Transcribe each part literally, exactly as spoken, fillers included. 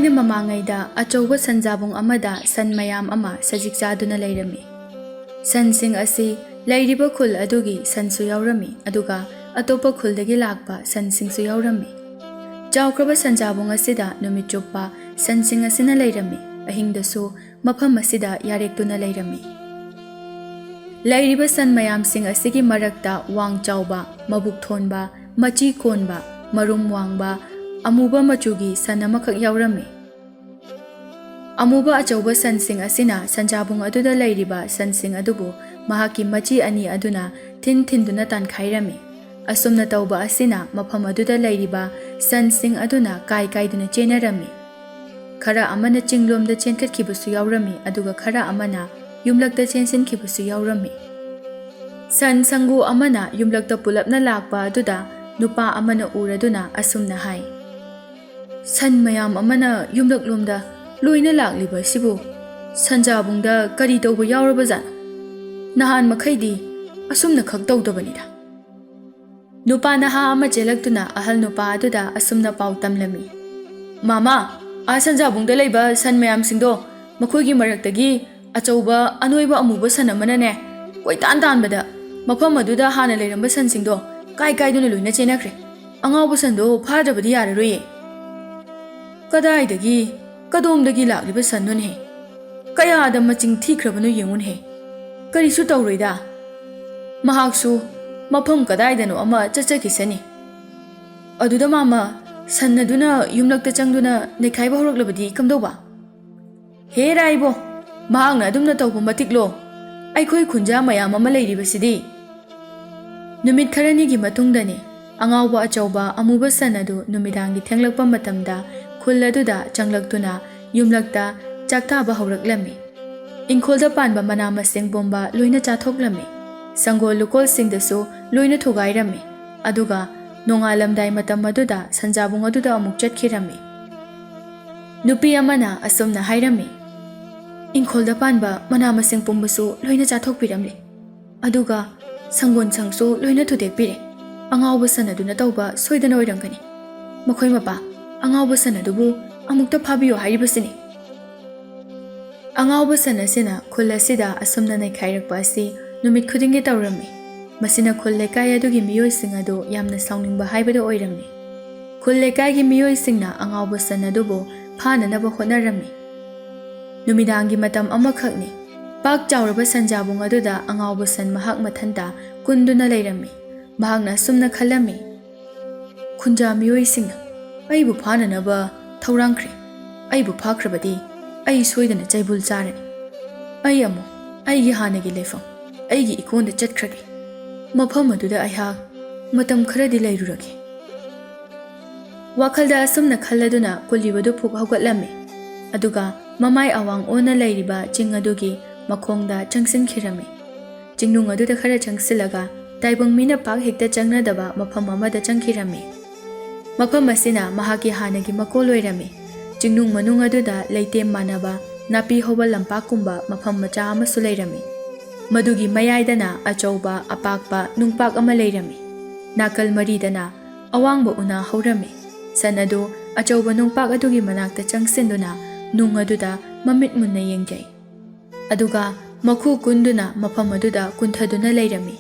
ꯃꯃꯥꯡꯉꯩꯗ ꯑꯆꯧꯕ ꯁꯟꯖꯥꯕꯨꯡ ꯑꯃꯗ ꯁꯟ ꯃꯌꯥꯝ ꯑꯃ ꯁꯖꯤꯛ ꯆꯥꯗꯨꯅ ꯂꯩꯔꯝꯃꯤ꯫ ꯁꯟꯁꯤꯡ ꯑꯁꯤ ꯂꯩꯔꯤꯕ ꯈꯨꯜ ꯑꯗꯨꯒꯤ ꯁꯟꯁꯨ ꯌꯥꯎꯔꯝꯃꯤ, ꯑꯗꯨꯒ ꯑꯇꯣꯞꯄ ꯈꯨꯜꯗꯒꯤ ꯂꯥꯛꯄ ꯁꯟꯁꯤꯡꯁꯨ ꯌꯥꯎꯔꯝꯃꯤ꯫ ꯆꯥꯎꯈ꯭ꯔꯕ ꯁꯟꯖꯥꯕꯨꯡ ꯑꯁꯤꯗ ꯅꯨꯃꯤꯠ ꯆꯨꯞꯄ ꯁꯟꯁꯤꯡ ꯑꯁꯤꯅ ꯂꯩꯔꯝꯃꯤ꯫ ꯑꯍꯤꯡꯗꯁꯨ ꯃꯐꯝ ꯑꯁꯤꯗ ꯌꯥꯔꯦꯛꯇꯨꯅ ꯂꯩꯔꯝꯃꯤ꯫ ꯂꯩꯔꯤꯕ ꯁꯟ ꯃꯌꯥꯝꯁꯤꯡ ꯑꯁꯤꯒꯤ ꯃꯔꯛꯇ ꯋꯥꯡ ꯆꯥꯎꯕ, ꯃꯕꯨꯛ ꯊꯣꯟꯕ, ꯃꯆꯤ ꯀꯣꯟꯕ, ꯃꯔꯨꯝ ꯋꯥꯡꯕ, ꯑꯃꯨꯕ ꯃꯆꯨꯒꯤ ꯁꯟ ꯑꯃꯈꯛ ꯌꯥꯎꯔꯝꯃꯤ꯫ ꯑꯃꯨꯕ ꯑꯆꯧꯕ ꯁꯟꯁꯤꯡ ꯑꯁꯤꯅ ꯁꯟꯖꯥꯕꯨꯡ ꯑꯗꯨꯗ ꯂꯩꯔꯤꯕ ꯁꯟꯁꯤꯡ ꯑꯗꯨꯕꯨ ꯃꯍꯥꯛꯀꯤ ꯃꯆꯤ ꯑꯅꯤ ꯑꯗꯨꯅ ꯊꯤꯟ ꯊꯤꯟꯗꯨꯅ ꯇꯥꯟꯈꯥꯏꯔꯝꯃꯤ꯫ ꯑꯁꯨꯝꯅ ꯇꯧꯕ ꯑꯁꯤꯅ ꯃꯐꯝ ꯑꯗꯨꯗ ꯂꯩꯔꯤꯕ ꯁꯟꯁꯤꯡ ꯑꯗꯨꯅ ꯀꯥꯏ ꯀꯥꯏꯗꯨꯅ ꯆꯦꯟꯅꯔꯝꯃꯤ꯫ ꯈꯔ ꯑꯃꯅ ꯆꯤꯡꯂꯣꯝꯗ ꯆꯦꯟꯈꯠꯈꯤꯕꯁꯨ ꯌꯥꯎꯔꯝꯃꯤ, ꯑꯗꯨꯒ ꯈꯔ ꯑꯃꯅ ꯌꯨꯝꯂꯛꯇ ꯆꯦꯟꯁꯤꯟꯈꯤꯕꯁꯨ ꯌꯥꯎꯔꯝꯃꯤ꯫ ꯁꯟ ꯁꯪꯒꯨ ꯑꯃꯅ ꯌꯨꯝꯂꯛꯇ ꯄꯨꯂꯞꯅ ꯂꯥꯛꯄ ꯑꯗꯨꯗ ꯅꯨꯄꯥ ꯑꯃꯅ ꯎꯔꯗꯨꯅ ꯑꯁꯨꯝꯅ ꯍꯥꯏ, "ꯁꯟ ꯃꯌꯥꯝ ꯑꯃꯅ ꯌꯨꯝꯂꯛꯂꯣꯝꯗ ꯂꯣꯏꯅ ꯂꯥꯛꯂꯤꯕ ꯑꯁꯤꯕꯨ ꯁꯟꯖꯥꯕꯨꯡꯗ ꯀꯔꯤ ꯇꯧꯕ ꯌꯥꯎꯔꯕꯖꯥꯠꯅꯣ? ꯅꯍꯥꯟ ꯃꯈꯩꯗꯤ ꯑꯁꯨꯝꯅ ꯈꯛ ꯇꯧꯗꯕꯅꯤꯗ꯫" ꯅꯨꯄꯥ ꯅꯍꯥ ꯑꯃ ꯆꯦꯜꯂꯛꯇꯨꯅ ꯑꯍꯜ ꯅꯨꯄꯥ ꯑꯗꯨꯗ ꯑꯁꯨꯝꯅ ꯄꯥꯎ ꯇꯝꯂꯝꯃꯤ, "ꯃꯃꯥ, ꯑꯥ ꯁꯟꯖꯥꯕꯨꯡꯗ ꯂꯩꯕ ꯁꯟ ꯃꯌꯥꯝꯁꯤꯡꯗꯣ, ꯃꯈꯣꯏꯒꯤ ꯃꯔꯛꯇꯒꯤ ꯑꯆꯧꯕ ꯑꯅꯣꯏꯕ ꯑꯃꯨꯕ ꯁꯟ ꯑꯃꯅꯅꯦ, ꯀꯣꯏꯇꯥꯟ ꯇꯥꯟꯕꯗ ꯃꯐꯝ ꯑꯗꯨꯗ ꯍꯥꯟꯅ ꯂꯩꯔꯝꯕ ꯁꯟꯁꯤꯡꯗꯣ ꯀꯥꯏ ꯀꯥꯏꯗꯨꯅ ꯂꯣꯏꯅ ꯆꯦꯟꯅꯈ꯭ꯔꯦ꯫ ꯑꯉꯥꯎꯕ ꯁꯟꯗꯣ ꯐꯥꯗ꯭ꯔꯕꯗꯤ ꯌꯥꯔꯔꯣꯏꯌꯦ꯫" "ꯀꯗꯥꯏꯗꯒꯤ, ꯀꯗꯣꯝꯗꯒꯤ ꯂꯥꯛꯂꯤꯕ ꯁꯟꯅꯣꯅꯦ? ꯀꯌꯥꯗ ꯃꯆꯤꯡ ꯊꯤꯈ꯭ꯔꯕꯅꯣ ꯌꯦꯡꯉꯨꯅꯦ꯫ ꯀꯔꯤꯁꯨ ꯇꯧꯔꯣꯏꯗ꯫ ꯃꯍꯥꯛꯁꯨ ꯃꯐꯝ ꯀꯗꯥꯏꯗꯅꯣ ꯑꯃ ꯆꯠꯆꯈꯤꯁꯅꯤ꯫ ꯑꯗꯨꯗ ꯃꯥꯃ, ꯁꯟ ꯑꯗꯨꯅ ꯌꯨꯝꯂꯛꯇ ꯆꯪꯗꯨꯅ ꯅꯩꯈꯥꯏꯕ ꯍꯧꯔꯛꯂꯕꯗꯤ ꯀꯝꯗꯧꯕ?" "ꯍꯦ ꯔꯥꯏꯕꯣ, ꯃꯍꯥꯛꯅ ꯑꯗꯨꯝꯅ ꯇꯧꯕ ꯃꯇꯤꯛꯂꯣ? ꯑꯩꯈꯣꯏ ꯈꯨꯟꯖꯥ ꯃꯌꯥꯝ ꯑꯃ ꯂꯩꯔꯤꯕꯁꯤꯗꯤ꯫" ꯅꯨꯃꯤꯠ ꯈꯔꯅꯤꯒꯤ ꯃꯇꯨꯡꯗꯅꯤ꯫ ꯑꯉꯥꯎꯕ ꯑꯆꯧꯕ ꯑꯃꯨꯕ ꯁꯟ ꯑꯗꯨ ꯅꯨꯃꯤꯗꯥꯡꯒꯤ ꯊꯦꯡꯂꯛꯄ ꯃꯇꯝꯗ ꯈꯨꯜ ꯑꯗꯨꯗ ꯆꯪꯂꯛꯇꯨꯅ ꯌꯨꯝꯂꯛꯇ ꯆꯥꯛꯇꯥꯕ ꯍꯧꯔꯛꯂꯝꯃꯤ꯫ ꯏꯪꯈꯣꯜꯗ ꯄꯥꯟꯕ ꯃꯅꯥ ꯃꯁꯤꯡ ꯄꯨꯝꯕ ꯂꯣꯏꯅ ꯆꯥꯊꯣꯛꯂꯝꯃꯤ꯫ ꯁꯪꯒꯣꯜ ꯂꯨꯀꯣꯜꯁꯤꯡꯗꯁꯨ ꯂꯣꯏꯅ ꯊꯨꯒꯥꯏꯔꯝꯃꯤ꯫ ꯑꯗꯨꯒ ꯅꯣꯡꯉꯥꯜꯂꯝꯗꯥꯏ ꯃꯇꯝ ꯑꯗꯨꯗ ꯁꯟꯖꯥꯕꯨꯡ ꯑꯗꯨꯗ ꯑꯃꯨꯛ ꯆꯠꯈꯤꯔꯝꯃꯤ꯫ ꯅꯨꯄꯤ ꯑꯃꯅ ꯑꯁꯨꯝꯅ ꯍꯥꯏꯔꯝꯃꯤ, "ꯏꯪꯈꯣꯜꯗ ꯄꯥꯟꯕ ꯃꯅꯥ ꯃꯁꯤꯡ ꯄꯨꯝꯕꯁꯨ ꯂꯣꯏꯅ ꯆꯥꯊꯣꯛꯄꯤꯔꯝꯂꯦ꯫ ꯑꯗꯨꯒ ꯁꯪꯒꯣꯜ ꯁꯪꯁꯨ ꯂꯣꯏꯅ ꯊꯨꯗꯦꯛꯄꯤꯔꯦ꯫ ꯑꯉꯥꯎꯕ ꯁꯟ ꯑꯗꯨꯅ ꯇꯧꯕ ꯁꯣꯏꯗꯅ ꯑꯣꯏꯔꯝꯒꯅꯤ꯫ ꯃꯈꯣꯏ ꯃꯄꯥ, ꯑꯉꯥꯎꯕ ꯁꯟ ꯑꯗꯨꯕꯨ ꯑꯃꯨꯛꯇ ꯐꯥꯕꯤꯌꯨ ꯍꯥꯏꯔꯤꯕꯁꯤꯅꯤ꯫ ꯑꯉꯥꯎꯕ ꯁꯟ ꯑꯁꯤꯅ ꯈꯨꯜ ꯑꯁꯤꯗ ꯑꯁꯨꯝꯅ ꯅꯩꯈꯥꯏꯔꯛꯄ ꯑꯁꯤ ꯅꯨꯃꯤꯠ ꯈꯨꯗꯤꯡꯒꯤ ꯇꯧꯔꯝꯃꯤ꯫ ꯃꯁꯤꯅ ꯈꯨꯜ ꯂꯩꯀꯥꯏ ꯑꯗꯨꯒꯤ ꯃꯤꯑꯣꯏꯁꯤꯡ ꯑꯗꯨ ꯌꯥꯝꯅ ꯁꯥꯎꯅꯤꯡꯕ ꯍꯥꯏꯕꯗꯨ ꯑꯣꯏꯔꯝꯃꯤ꯫ ꯈꯨꯜ ꯂꯩꯀꯥꯏꯒꯤ ꯃꯤꯑꯣꯏꯁꯤꯡꯅ ꯑꯉꯥꯎꯕ ꯁꯟ ꯑꯗꯨꯕꯨ ꯐꯥꯅꯅꯕ ꯍꯣꯠꯅꯔꯝꯃꯤ꯫ ꯅꯨꯃꯤꯗꯥꯡꯒꯤ ꯃꯇꯝ ꯑꯃꯈꯛꯅꯤ꯫ ꯄꯥꯛ ꯆꯥꯎꯔꯕ ꯁꯟꯖꯥꯕꯨꯡ ꯑꯗꯨꯗ ꯑꯉꯥꯎꯕ ꯁꯟ ꯃꯍꯥꯛ ꯃꯊꯟꯇ ꯀꯨꯟꯗꯨꯅ ꯂꯩꯔꯝꯃꯤ꯫ ꯃꯍꯥꯛꯅ ꯑꯁꯨꯝꯅ ꯈꯜꯂꯝꯃꯤ, "ꯈꯨꯟꯖꯥ ꯃꯤꯑꯣꯏꯁꯤꯡꯅ ꯑꯩꯕꯨ ꯐꯥꯅꯅꯕ ꯊꯧꯔꯥꯡꯈ꯭ꯔꯦ꯫ ꯑꯩꯕꯨ ꯐꯥꯈ꯭ꯔꯕꯗꯤ ꯑꯩ ꯁꯣꯏꯗꯅ ꯆꯩꯕꯨꯜ ꯆꯥꯔꯅꯤ꯫ ꯑꯩ ꯑꯃꯨꯛ ꯑꯩꯒꯤ ꯍꯥꯟꯅꯒꯤ ꯂꯩꯐꯝ, ꯑꯩꯒꯤ ꯏꯀꯣꯟꯗ ꯆꯠꯈ꯭ꯔꯒꯦ꯫ ꯃꯐꯝ ꯑꯗꯨꯗ ꯑꯩꯍꯥꯛ ꯃꯇꯝ ꯈꯔꯗꯤ ꯂꯩꯔꯨꯔꯒꯦ"꯫ ꯋꯥꯈꯜꯗ ꯑꯁꯨꯝꯅ ꯈꯜꯂꯗꯨꯅ ꯀꯨꯜꯂꯤꯕꯗꯨ ꯐꯨꯛ ꯍꯧꯒꯠꯂꯝꯃꯤ꯫ ꯑꯗꯨꯒ ꯃꯃꯥꯏ ꯑꯋꯥꯡ ꯑꯣꯟꯅ ꯂꯩꯔꯤꯕ ꯆꯤꯡ ꯑꯗꯨꯒꯤ ꯃꯈꯣꯡꯗ ꯆꯪꯁꯤꯟꯈꯤꯔꯝꯃꯤ꯫ ꯆꯤꯡꯅꯨꯡ ꯑꯗꯨꯗ ꯈꯔ ꯆꯪꯁꯤꯜꯂꯒ ꯇꯥꯏꯕꯪ ꯃꯤꯅ ꯄꯥꯛ ꯍꯦꯛꯇ ꯆꯪꯅꯗꯕ ꯃꯐꯝ ꯑꯃꯗ ꯆꯪꯈꯤꯔꯝꯃꯤ꯫ ꯃꯐꯝ ꯑꯁꯤꯅ ꯃꯍꯥꯛꯀꯤ ꯍꯥꯟꯅꯒꯤ ꯃꯀꯣꯜ ꯑꯣꯏꯔꯝꯃꯤ꯫ ꯆꯤꯡꯅꯨꯡ ꯃꯅꯨꯡ ꯑꯗꯨꯗ ꯂꯩꯇꯦꯝ ꯃꯥꯟꯅꯕ ꯅꯥꯄꯤ ꯍꯧꯕ ꯂꯝꯄꯥꯛꯀꯨꯝꯕ ꯃꯐꯝ ꯃꯆꯥ ꯑꯃꯁꯨ ꯂꯩꯔꯝꯃꯤ꯫ ꯃꯗꯨꯒꯤ ꯃꯌꯥꯏꯗꯅ ꯑꯆꯧꯕ ꯑꯄꯥꯛꯄ ꯅꯨꯡꯄꯥꯛ ꯑꯃ ꯂꯩꯔꯝꯃꯤ꯫ ꯅꯥꯀꯜ ꯃꯔꯤꯗꯅ ꯑꯋꯥꯡꯕ ꯎꯅꯥ ꯍꯧꯔꯝꯃꯤ꯫ ꯁꯟ ꯑꯗꯨ ꯑꯆꯧꯕ ꯅꯨꯡꯄꯥꯛ ꯑꯗꯨꯒꯤ ꯃꯅꯥꯛꯇ ꯆꯪꯁꯤꯟꯗꯨꯅ ꯅꯨꯡ ꯑꯗꯨꯗ ꯃꯃꯤꯠ ꯃꯨꯟꯅ ꯌꯦꯡꯖꯩ꯫ ꯑꯗꯨꯒ ꯃꯈꯨ ꯀꯨꯟꯗꯨꯅ ꯃꯐꯝ ꯑꯗꯨꯗ ꯀꯨꯟꯊꯗꯨꯅ ꯂꯩꯔꯝꯃꯤ꯫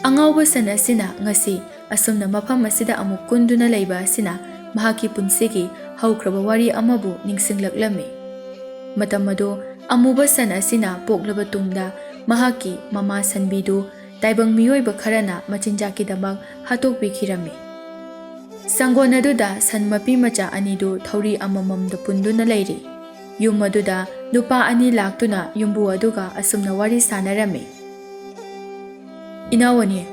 ꯑꯉꯥꯎꯕ ꯁꯟ ꯑꯁꯤꯅ ꯉꯁꯤ ꯑꯁꯨꯝꯅ ꯃꯐꯝ ꯑꯁꯤꯗ ꯑꯃꯨꯛ ꯀꯨꯟꯗꯨꯅ ꯂꯩꯕ ꯑꯁꯤꯅ ꯃꯍꯥꯛꯀꯤ ꯄꯨꯟꯁꯤꯒꯤ ꯍꯧꯈ꯭ꯔꯕ ꯋꯥꯔꯤ ꯑꯃꯕꯨ ꯅꯤꯡꯁꯤꯡꯂꯛꯂꯝꯃꯤ꯫ ꯃꯇꯝ ꯑꯗꯨ ꯑꯃꯨꯕ ꯁꯟ ꯑꯁꯤꯅ ꯄꯣꯛꯂꯕ ꯇꯨꯡꯗ ꯃꯍꯥꯛꯀꯤ ꯃꯃꯥ ꯁꯟꯕꯤꯗꯨ ꯇꯥꯏꯕꯪ ꯃꯤꯑꯣꯏꯕ ꯈꯔꯅ ꯃꯆꯤꯟꯖꯥꯛꯀꯤꯗꯃꯛ ꯍꯥꯠꯇꯣꯛꯄꯤꯈꯤꯔꯝꯃꯤ꯫ ꯁꯪꯒꯣꯟ ꯑꯗꯨꯗ ꯁꯟ ꯃꯄꯤ ꯃꯆꯥ ꯑꯅꯤꯗꯨ ꯊꯧꯔꯤ ꯑꯃꯃꯝꯗ ꯄꯨꯟꯗꯨꯅ ꯂꯩꯔꯤ꯫ ꯌꯨꯝ ꯑꯗꯨꯗ ꯅꯨꯄꯥ ꯑꯅꯤ ꯂꯥꯛꯇꯨꯅ ꯌꯨꯝꯕꯨ ꯑꯗꯨꯒ ꯑꯁꯨꯝꯅ ꯋꯥꯔꯤ ꯁꯥꯟꯅꯔꯝꯃꯤ꯫ "ꯏꯅꯥꯎ ꯑꯅꯤ,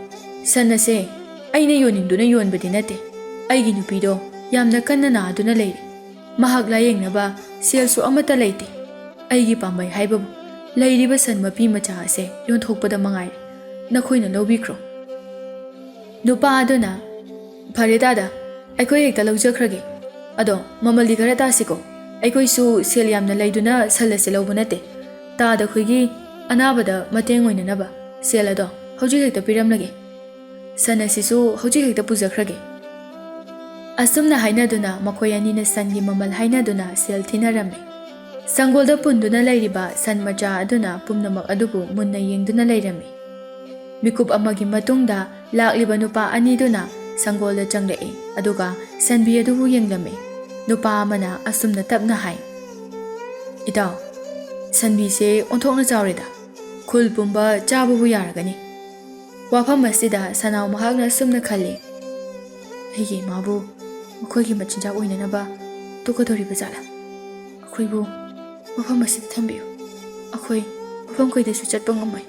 ꯁꯟ ꯑꯁꯦ ꯑꯩꯅ ꯌꯣꯟꯅꯤꯡꯗꯨꯅ ꯌꯣꯟꯕꯗꯤ ꯅꯠꯇꯦ꯫ ꯑꯩꯒꯤ ꯅꯨꯄꯤꯗꯣ ꯌꯥꯝꯅ ꯀꯟꯅ ꯅꯥꯗꯨꯅ ꯂꯩꯔꯤ꯫ ꯃꯍꯥꯛ ꯂꯥꯌꯦꯡꯅꯕ ꯁꯦꯜꯁꯨ ꯑꯃꯠꯇ ꯂꯩꯇꯦ꯫ ꯑꯩꯒꯤ ꯄꯥꯝꯕꯩ ꯍꯥꯏꯕꯕꯨ ꯂꯩꯔꯤꯕ ꯁꯟ ꯃꯄꯤ ꯃꯆꯥ ꯑꯁꯦ ꯌꯣꯟꯊꯣꯛꯄꯗ ꯃꯉꯥꯏꯔꯦ꯫ ꯅꯈꯣꯏꯅ ꯂꯧꯕꯤꯈ꯭ꯔꯣ"꯫ ꯅꯨꯄꯥ ꯑꯗꯨꯅ, "ꯐꯔꯦ ꯇꯥꯗ, ꯑꯩꯈꯣꯏ ꯍꯦꯛꯇ ꯂꯧꯖꯈ꯭ꯔꯒꯦ꯫ ꯑꯗꯣ ꯃꯃꯜꯗꯤ ꯈꯔ ꯇꯥꯁꯤꯀꯣ꯫ ꯑꯩꯈꯣꯏꯁꯨ ꯁꯦꯜ ꯌꯥꯝꯅ ꯂꯩꯗꯨꯅ ꯁꯟ ꯑꯁꯦ ꯂꯧꯕ ꯅꯠꯇꯦ꯫ ꯇꯥꯗ ꯑꯩꯈꯣꯏꯒꯤ ꯑꯅꯥꯕꯗ ꯃꯇꯦꯡ ꯑꯣꯏꯅꯅꯕ ꯁꯦꯜ ꯑꯗꯣ ꯍꯧꯖꯤꯛ ꯍꯦꯛꯇ ꯄꯤꯔꯝꯂꯒꯦ꯫ ꯁꯟ ꯑꯁꯤꯁꯨ ꯍꯧꯖꯤꯛ ꯍꯦꯛꯇ ꯄꯨꯖꯈ꯭ꯔꯒꯦ"꯫ ꯑꯁꯨꯝꯅ ꯍꯥꯏꯅꯗꯨꯅ ꯃꯈꯣꯏ ꯑꯅꯤꯅ ꯁꯟꯒꯤ ꯃꯃꯜ ꯍꯥꯏꯅꯗꯨꯅ ꯁꯦꯜ ꯊꯤꯅꯔꯝꯃꯤ꯫ ꯁꯪꯒꯣꯜꯗ ꯄꯨꯟꯗꯨꯅ ꯂꯩꯔꯤꯕ ꯁꯟ ꯃꯆꯥ ꯑꯗꯨꯅ ꯄꯨꯝꯅꯃꯛ ꯑꯗꯨꯕꯨ ꯃꯨꯟꯅ ꯌꯦꯡꯗꯨꯅ ꯂꯩꯔꯝꯃꯤ꯫ ꯃꯤꯀꯨꯞ ꯑꯃꯒꯤ ꯃꯇꯨꯡꯗ ꯂꯥꯛꯂꯤꯕ ꯅꯨꯄꯥ ꯑꯅꯤꯗꯨꯅ ꯁꯪꯒꯣꯜꯗ ꯆꯪꯂꯛꯏ, ꯑꯗꯨꯒ ꯁꯟꯕꯤ ꯑꯗꯨꯕꯨ ꯌꯦꯡꯂꯝꯃꯤ꯫ ꯅꯨꯄꯥ ꯑꯃꯅ ꯑꯁꯨꯝꯅ ꯇꯞꯅ ꯍꯥꯏ, "ꯏꯇꯥꯎ, ꯁꯟꯕꯤꯁꯦ ꯑꯣꯟꯊꯣꯛꯅ ꯆꯥꯎꯔꯦꯗ꯫ ꯈꯨꯜ ꯄꯨꯝꯕ ꯆꯥꯕꯕꯨ ꯌꯥꯔꯒꯅꯤ꯫" ꯋꯥꯐꯝ ꯑꯁꯤꯗ ꯁꯅꯥꯎ ꯃꯍꯥꯛꯅ ꯑꯁꯨꯝꯅ ꯈꯜꯂꯤ, "ꯑꯩꯒꯤ ꯏꯃꯥꯕꯨ ꯃꯈꯣꯏꯒꯤ ꯃꯆꯤꯟꯖꯥꯛ ꯑꯣꯏꯅꯅꯕ ꯇꯣꯛꯀꯗꯧꯔꯤꯕ ꯖꯥꯠꯂꯥ? ꯑꯩꯈꯣꯏꯕꯨ ꯃꯐꯝ ꯑꯁꯤꯗ ꯊꯝꯕꯤꯌꯨ꯫ ꯑꯩꯈꯣꯏ ꯃꯐꯝ ꯀꯩꯗꯁꯨ ꯆꯠꯄ ꯉꯝꯃꯣꯏ꯫"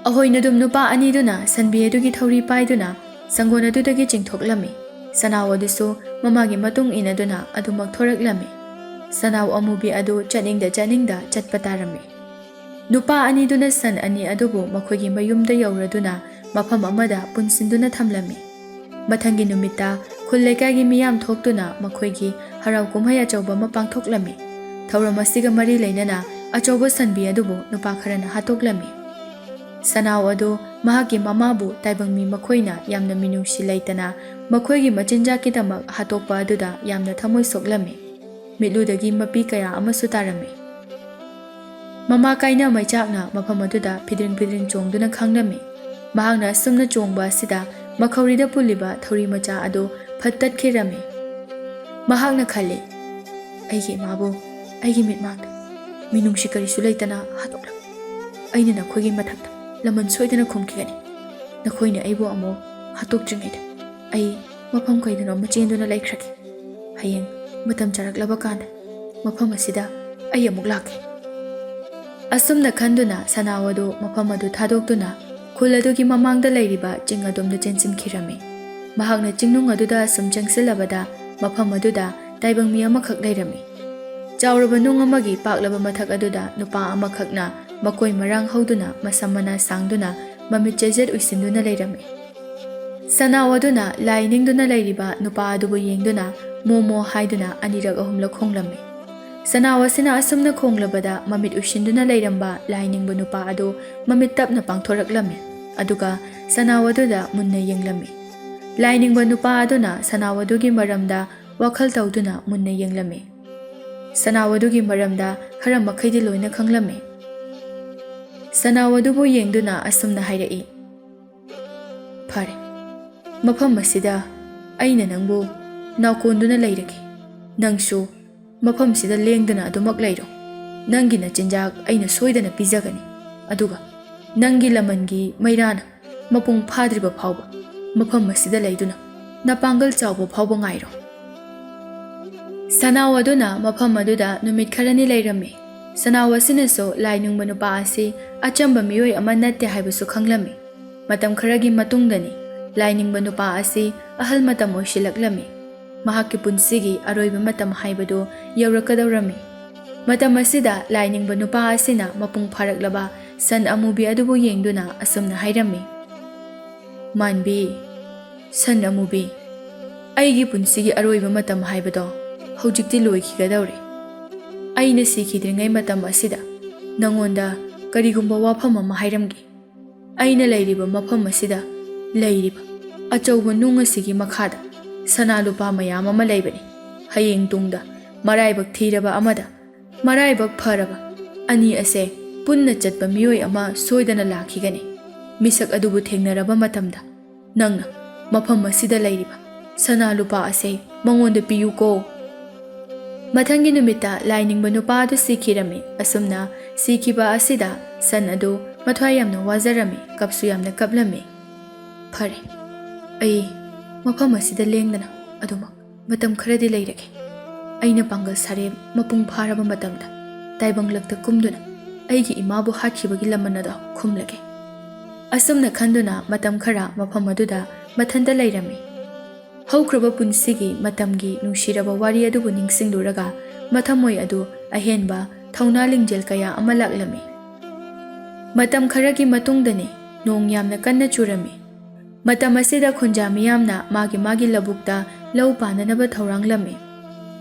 ꯑꯍꯣꯏꯅꯗꯨꯝ ꯅꯨꯄꯥ ꯑꯅꯤꯗꯨꯅ ꯁꯟꯕꯤ ꯑꯗꯨꯒꯤ ꯊꯧꯔꯤ ꯄꯥꯏꯗꯨꯅ ꯁꯪꯒꯣꯜ ꯑꯗꯨꯗꯒꯤ ꯆꯤꯡꯊꯣꯛꯂꯝꯃꯤ꯫ ꯁꯅꯥꯎ ꯑꯗꯨꯁꯨ ꯃꯃꯥꯒꯤ ꯃꯇꯨꯡ ꯏꯟꯅꯗꯨꯅ ꯑꯗꯨꯃꯛ ꯊꯣꯔꯛꯂꯝꯃꯤ꯫ ꯁꯅꯥꯎ ꯑꯃꯨꯕꯤ ꯑꯗꯨ ꯆꯠꯅꯤꯡꯗ ꯆꯠꯅꯤꯡꯗ ꯆꯠꯄ ꯇꯥꯔꯝꯃꯤ꯫ ꯅꯨꯄꯥ ꯑꯅꯤꯗꯨꯅ ꯁꯟ ꯑꯅꯤ ꯑꯗꯨꯕꯨ ꯃꯈꯣꯏꯒꯤ ꯃꯌꯨꯝꯗ ꯌꯧꯔꯗꯨꯅ ꯃꯐꯝ ꯑꯃꯗ ꯄꯨꯟꯁꯤꯟꯗꯨꯅ ꯊꯝꯂꯝꯃꯤ꯫ ꯃꯊꯪꯒꯤ ꯅꯨꯃꯤꯠꯇ ꯈꯨꯜ ꯂꯩꯀꯥꯏꯒꯤ ꯃꯤꯌꯥꯝ ꯊꯣꯛꯇꯨꯅ ꯃꯈꯣꯏꯒꯤ ꯍꯔꯥꯎ ꯀꯨꯝꯍꯩ ꯑꯆꯧꯕ ꯑꯃ ꯄꯥꯡꯊꯣꯛꯂꯝꯃꯤ꯫ ꯊꯧꯔꯝ ꯑꯁꯤꯒ ꯃꯔꯤ ꯂꯩꯅꯅ ꯑꯆꯧꯕ ꯁꯟꯕꯤ ꯑꯗꯨꯕꯨ ꯅꯨꯄꯥ ꯈꯔꯅ ꯍꯥꯠꯇꯣꯛꯂꯝꯃꯤ꯫ ꯁꯅꯥꯎ ꯑꯗꯨ ꯃꯍꯥꯛꯀꯤ ꯃꯃꯥꯕꯨ ꯇꯥꯏꯕꯪ ꯃꯤ ꯃꯈꯣꯏꯅ ꯌꯥꯝꯅ ꯃꯤꯅꯨꯡꯁꯤ ꯂꯩꯇꯅ ꯃꯈꯣꯏꯒꯤ ꯃꯆꯤꯟꯖꯥꯛꯀꯤꯗꯃꯛ ꯍꯥꯠꯇꯣꯛꯄ ꯑꯗꯨꯗ ꯌꯥꯝꯅ ꯊꯃꯣꯏ ꯁꯣꯛꯂꯝꯃꯤ꯫ ꯃꯤꯠꯂꯨꯗꯒꯤ ꯃꯄꯤ ꯀꯌꯥ ꯑꯃꯁꯨ ꯇꯥꯔꯝꯃꯤ꯫ ꯃꯃꯥ ꯀꯥꯏꯅ ꯃꯩꯆꯥꯛꯅ ꯃꯐꯝ ꯑꯗꯨꯗ ꯐꯤꯗ꯭ꯔꯤꯡ ꯐꯤꯗ꯭ꯔꯤꯡ ꯆꯣꯡꯗꯨꯅ ꯈꯥꯡꯂꯝꯃꯤ꯫ ꯃꯍꯥꯛꯅ ꯑꯁꯨꯝꯅ ꯆꯣꯡꯕ ꯑꯁꯤꯗ ꯃꯈꯧꯔꯤꯗ ꯄꯨꯜꯂꯤꯕ ꯊꯧꯔꯤ ꯃꯆꯥ ꯑꯗꯨ ꯐꯠ ꯇꯠꯈꯤꯔꯝꯃꯤ꯫ ꯃꯍꯥꯛꯅ ꯈꯜꯂꯤ, "ꯑꯩꯒꯤ ꯏꯃꯥꯕꯨ ꯑꯩꯒꯤ ꯃꯤꯠꯃꯥꯡꯗ ꯃꯤꯅꯨꯡꯁꯤ ꯀꯔꯤꯁꯨ ꯂꯩꯇꯅ ꯍꯥꯠꯇꯣꯛꯂꯝꯃꯤ꯫ ꯑꯩꯅ ꯅꯈꯣꯏꯒꯤ ꯃꯊꯛꯇ ꯂꯃꯟ ꯁꯣꯏꯗꯅ ꯈꯨꯝꯈꯤꯒꯅꯤ꯫ ꯅꯈꯣꯏꯅ ꯑꯩꯕꯨ ꯑꯃꯨꯛ ꯍꯥꯠꯇꯣꯛꯇ꯭ꯔꯤꯉꯩꯗ ꯑꯩ ꯃꯐꯝ ꯀꯩꯗꯅꯣ ꯑꯃ ꯆꯦꯟꯗꯨꯅ ꯂꯩꯈ꯭ꯔꯒꯦ꯫ ꯍꯌꯦꯡ ꯃꯇꯝ ꯆꯥꯔꯛꯂꯕ ꯀꯥꯟꯗ ꯃꯐꯝ ꯑꯁꯤꯗ ꯑꯩ ꯑꯃꯨꯛ ꯂꯥꯛꯀꯦ꯫" ꯑꯁꯨꯝꯅ ꯈꯟꯗꯨꯅ ꯁꯅꯥꯎ ꯑꯗꯨ ꯃꯐꯝ ꯑꯗꯨ ꯊꯥꯗꯣꯛꯇꯨꯅ ꯈꯨꯜ ꯑꯗꯨꯒꯤ ꯃꯃꯥꯡꯗ ꯂꯩꯔꯤꯕ ꯆꯤꯡ ꯑꯗꯣꯝꯗ ꯆꯦꯟꯁꯤꯟꯈꯤꯔꯝꯃꯤ꯫ ꯃꯍꯥꯛꯅ ꯆꯤꯡꯅꯨꯡ ꯑꯗꯨꯗ ꯑꯁꯨꯝ ꯆꯪꯁꯤꯜꯂꯕꯗ ꯃꯐꯝ ꯑꯗꯨꯗ ꯇꯥꯏꯕꯪ ꯃꯤ ꯑꯃꯈꯛ ꯂꯩꯔꯝꯃꯤ꯫ ꯆꯥꯎꯔꯕ ꯅꯨꯡ ꯑꯃꯒꯤ ꯄꯥꯛꯂꯕ ꯃꯊꯛ ꯑꯗꯨꯗ ꯅꯨꯄꯥ ꯑꯃꯈꯛꯅ ꯃꯀꯣꯏ ꯃꯔꯥꯡ ꯍꯧꯗꯨꯅ ꯃꯁꯝ ꯃꯅꯥ ꯁꯥꯡꯗꯨꯅ ꯃꯃꯤꯠ ꯆꯦꯖꯦꯠ ꯎꯏꯁꯤꯟꯗꯨꯅ ꯂꯩꯔꯝꯃꯤ꯫ ꯁꯅꯥꯎ ꯑꯗꯨꯅ ꯂꯥꯏ ꯅꯤꯡꯗꯨꯅ ꯂꯩꯔꯤꯕ ꯅꯨꯄꯥ ꯑꯗꯨꯕꯨ ꯌꯦꯡꯗꯨꯅ "ꯃꯣꯃꯣ" ꯍꯥꯏꯗꯨꯅ ꯑꯅꯤꯔꯛ ꯑꯍꯨꯝꯂꯛ ꯈꯣꯡꯂꯝꯃꯤ꯫ ꯁꯅꯥꯎ ꯑꯁꯤꯅ ꯑꯁꯨꯝꯅ ꯈꯣꯡꯂꯕꯗ ꯃꯃꯤꯠ ꯎꯏꯁꯤꯟꯗꯨꯅ ꯂꯩꯔꯝꯕ ꯂꯥꯏ ꯅꯤꯡꯕ ꯅꯨꯄꯥ ꯑꯗꯨ ꯃꯃꯤꯠ ꯇꯞꯅ ꯄꯥꯡꯊꯣꯔꯛꯂꯝꯃꯤ, ꯑꯗꯨꯒ ꯁꯅꯥꯎ ꯑꯗꯨꯗ ꯃꯨꯟꯅ ꯌꯦꯡꯂꯝꯃꯤ꯫ ꯂꯥꯏꯅꯤꯡꯕ ꯅꯨꯄꯥ ꯑꯗꯨꯅ ꯁꯅꯥꯎ ꯑꯗꯨꯒꯤ ꯃꯔꯝꯗ ꯋꯥꯈꯜ ꯇꯧꯗꯨꯅ ꯃꯨꯟꯅ ꯌꯦꯡꯂꯝꯃꯤ꯫ ꯁꯅꯥꯎ ꯑꯗꯨꯒꯤ ꯃꯔꯝꯗ ꯈꯔ ꯃꯈꯩꯗꯤ ꯂꯣꯏꯅ ꯈꯪꯂꯝꯃꯤ꯫ ꯁꯅꯥꯎ ꯑꯗꯨꯕꯨ ꯌꯦꯡꯗꯨꯅ ꯑꯁꯨꯝꯅ ꯍꯥꯏꯔꯛꯏ, "ꯐꯔꯦ, ꯃꯐꯝ ꯑꯁꯤꯗ ꯑꯩꯅ ꯅꯪꯕꯨ ꯅꯥꯎꯀꯣꯟꯗꯨꯅ ꯂꯩꯔꯒꯦ꯫ ꯅꯪꯁꯨ ꯃꯐꯝꯁꯤꯗ ꯂꯦꯡꯗꯅ ꯑꯗꯨꯃꯛ ꯂꯩꯔꯣ꯫ ꯅꯪꯒꯤ ꯅꯆꯤꯟꯖꯥꯛ ꯑꯩꯅ ꯁꯣꯏꯗꯅ ꯄꯤꯖꯒꯅꯤ꯫ ꯑꯗꯨꯒ ꯅꯪꯒꯤ ꯂꯃꯟꯒꯤ ꯃꯩꯔꯥꯅ ꯃꯄꯨꯡ ꯐꯥꯗ꯭ꯔꯤꯕ ꯐꯥꯎꯕ ꯃꯐꯝ ꯑꯁꯤꯗ ꯂꯩꯗꯨꯅ ꯅꯄꯥꯡꯒꯜ ꯆꯥꯎꯕ ꯐꯥꯎꯕ ꯉꯥꯏꯔꯣ꯫" ꯁꯅꯥꯎ ꯑꯗꯨꯅ ꯃꯐꯝ ꯑꯗꯨꯗ ꯅꯨꯃꯤꯠ ꯈꯔꯅꯤ ꯂꯩꯔꯝꯃꯤ꯫ ꯁꯅꯥꯎ ꯑꯁꯤꯅꯁꯨ ꯂꯥꯏꯅꯤꯡꯕ ꯅꯨꯄꯥ ꯑꯁꯤ ꯑꯆꯝꯕ ꯃꯤꯑꯣꯏ ꯑꯃ ꯅꯠꯇꯦ ꯍꯥꯏꯕꯁꯨ ꯈꯪꯂꯝꯃꯤ꯫ ꯃꯇꯝ ꯈꯔꯒꯤ ꯃꯇꯨꯡꯗꯅꯤ ꯂꯥꯏꯅꯤꯡꯕ ꯅꯨꯄꯥ ꯑꯁꯤ ꯑꯍꯜ ꯃꯇꯝ ꯑꯣꯏꯁꯤꯜꯂꯛꯂꯝꯃꯤ꯫ ꯃꯍꯥꯛꯀꯤ ꯄꯨꯟꯁꯤꯒꯤ ꯑꯔꯣꯏꯕ ꯃꯇꯝ ꯍꯥꯏꯕꯗꯨ ꯌꯧꯔꯛꯀꯗꯧꯔꯝꯃꯤ꯫ ꯃꯇꯝ ꯑꯁꯤꯗ ꯂꯥꯏꯅꯤꯡꯕ ꯅꯨꯄꯥ ꯑꯁꯤꯅ ꯃꯄꯨꯡ ꯐꯥꯔꯛꯂꯕ ꯁꯟ ꯑꯃꯨꯕꯤ ꯑꯗꯨꯕꯨ ꯌꯦꯡꯗꯨꯅ ꯑꯁꯨꯝꯅ ꯍꯥꯏꯔꯝꯃꯤ, "ꯃꯥꯟꯕꯤ, ꯁꯟ ꯑꯃꯨꯕꯤ, ꯑꯩꯒꯤ ꯄꯨꯟꯁꯤꯒꯤ ꯑꯔꯣꯏꯕ ꯃꯇꯝ ꯍꯥꯏꯕꯗꯣ ꯍꯧꯖꯤꯛꯇꯤ ꯂꯣꯏꯈꯤꯒꯗꯧꯔꯦ꯫ ꯑꯩꯅ ꯁꯤꯈꯤꯗ꯭ꯔꯤꯉꯩ ꯃꯇꯝ ꯑꯁꯤꯗ ꯅꯉꯣꯟꯗ ꯀꯔꯤꯒꯨꯝꯕ ꯋꯥꯐꯝ ꯑꯃ ꯍꯥꯏꯔꯝꯒꯦ꯫ ꯑꯩꯅ ꯂꯩꯔꯤꯕ ꯃꯐꯝ ꯑꯁꯤꯗ ꯂꯩꯔꯤꯕ ꯑꯆꯧꯕ ꯅꯨꯡ ꯑꯁꯤꯒꯤ ꯃꯈꯥꯗ ꯁꯅꯥ ꯂꯨꯄꯥ ꯃꯌꯥꯝ ꯑꯃ ꯂꯩꯕꯅꯤ꯫ ꯍꯌꯦꯡ ꯇꯨꯡꯗ ꯃꯔꯥꯏꯕꯛ ꯊꯤꯔꯕ ꯑꯃꯗ ꯃꯔꯥꯏꯕꯛ ꯐꯔꯕ ꯑꯅꯤ ꯑꯁꯦ ꯄꯨꯟꯅ ꯆꯠꯄ ꯃꯤꯑꯣꯏ ꯑꯃ ꯁꯣꯏꯗꯅ ꯂꯥꯛꯈꯤꯒꯅꯤ꯫ ꯃꯤꯁꯛ ꯑꯗꯨꯕꯨ ꯊꯦꯡꯅꯔꯕ ꯃꯇꯝꯗ ꯅꯪꯅ ꯃꯐꯝ ꯑꯁꯤꯗ ꯂꯩꯔꯤꯕ ꯁꯅꯥ ꯂꯨꯄꯥ ꯑꯁꯦ ꯃꯉꯣꯟꯗ ꯄꯤꯌꯨꯀꯣ꯫" ꯃꯊꯪꯒꯤ ꯅꯨꯃꯤꯠꯇ ꯂꯥꯏꯅꯤꯡꯕ ꯅꯨꯄꯥ ꯑꯗꯨ ꯁꯤꯈꯤꯔꯝꯃꯤ꯫ ꯑꯁꯨꯝꯅ ꯁꯤꯈꯤꯕ ꯑꯁꯤꯗ ꯁꯟ ꯑꯗꯨ ꯃꯊ꯭ꯋꯥꯏ ꯌꯥꯝꯅ ꯋꯥꯖꯔꯝꯃꯤ, ꯀꯞꯁꯨ ꯌꯥꯝꯅ ꯀꯞꯂꯝꯃꯤ꯫ "ꯐꯔꯦ, ꯑꯩ ꯃꯐꯝ ꯑꯁꯤꯗ ꯂꯦꯡꯗꯅ ꯑꯗꯨꯃꯛ ꯃꯇꯝ ꯈꯔꯗꯤ ꯂꯩꯔꯒꯦ꯫ ꯑꯩꯅ ꯄꯥꯡꯒꯜ ꯁꯥꯔꯦ ꯃꯄꯨꯡ ꯐꯥꯔꯕ ꯃꯇꯝꯗ ꯇꯥꯏꯕꯪꯂꯛꯇ ꯀꯨꯝꯗꯨꯅ ꯑꯩꯒꯤ ꯏꯃꯥꯕꯨ ꯍꯥꯠꯈꯤꯕꯒꯤ ꯂꯃꯟ ꯑꯗꯣ ꯈꯨꯝꯂꯒꯦ꯫" ꯑꯁꯨꯝꯅ ꯈꯟꯗꯨꯅ ꯃꯇꯝ ꯈꯔ ꯃꯐꯝ ꯑꯗꯨꯗ ꯃꯊꯟꯇ ꯂꯩꯔꯝꯃꯤ꯫ ꯍꯧꯈ꯭ꯔꯕ ꯄꯨꯟꯁꯤꯒꯤ ꯃꯇꯝꯒꯤ ꯅꯨꯡꯁꯤꯔꯕ ꯋꯥꯔꯤ ꯑꯗꯨꯕꯨ ꯅꯤꯡꯁꯤꯡꯂꯨꯔꯒ ꯃꯊꯃꯣꯏ ꯑꯗꯨ ꯑꯍꯦꯟꯕ ꯊꯧꯅꯥ ꯂꯤꯡꯖꯦꯜ ꯀꯌꯥ ꯑꯃ ꯂꯥꯛꯂꯝꯃꯤ꯫ ꯃꯇꯝ ꯈꯔꯒꯤ ꯃꯇꯨꯡꯗꯅꯤ ꯅꯣꯡ ꯌꯥꯝꯅ ꯀꯟꯅ ꯆꯨꯔꯝꯃꯤ꯫ ꯃꯇꯝ ꯑꯁꯤꯗ ꯈꯨꯟꯖꯥ ꯃꯤꯌꯥꯝꯅ ꯃꯥꯒꯤ ꯃꯥꯒꯤ ꯂꯧꯕꯨꯛꯇ ꯂꯧ ꯄꯥꯟꯅꯅꯕ ꯊꯧꯔꯥꯡꯂꯝꯃꯤ꯫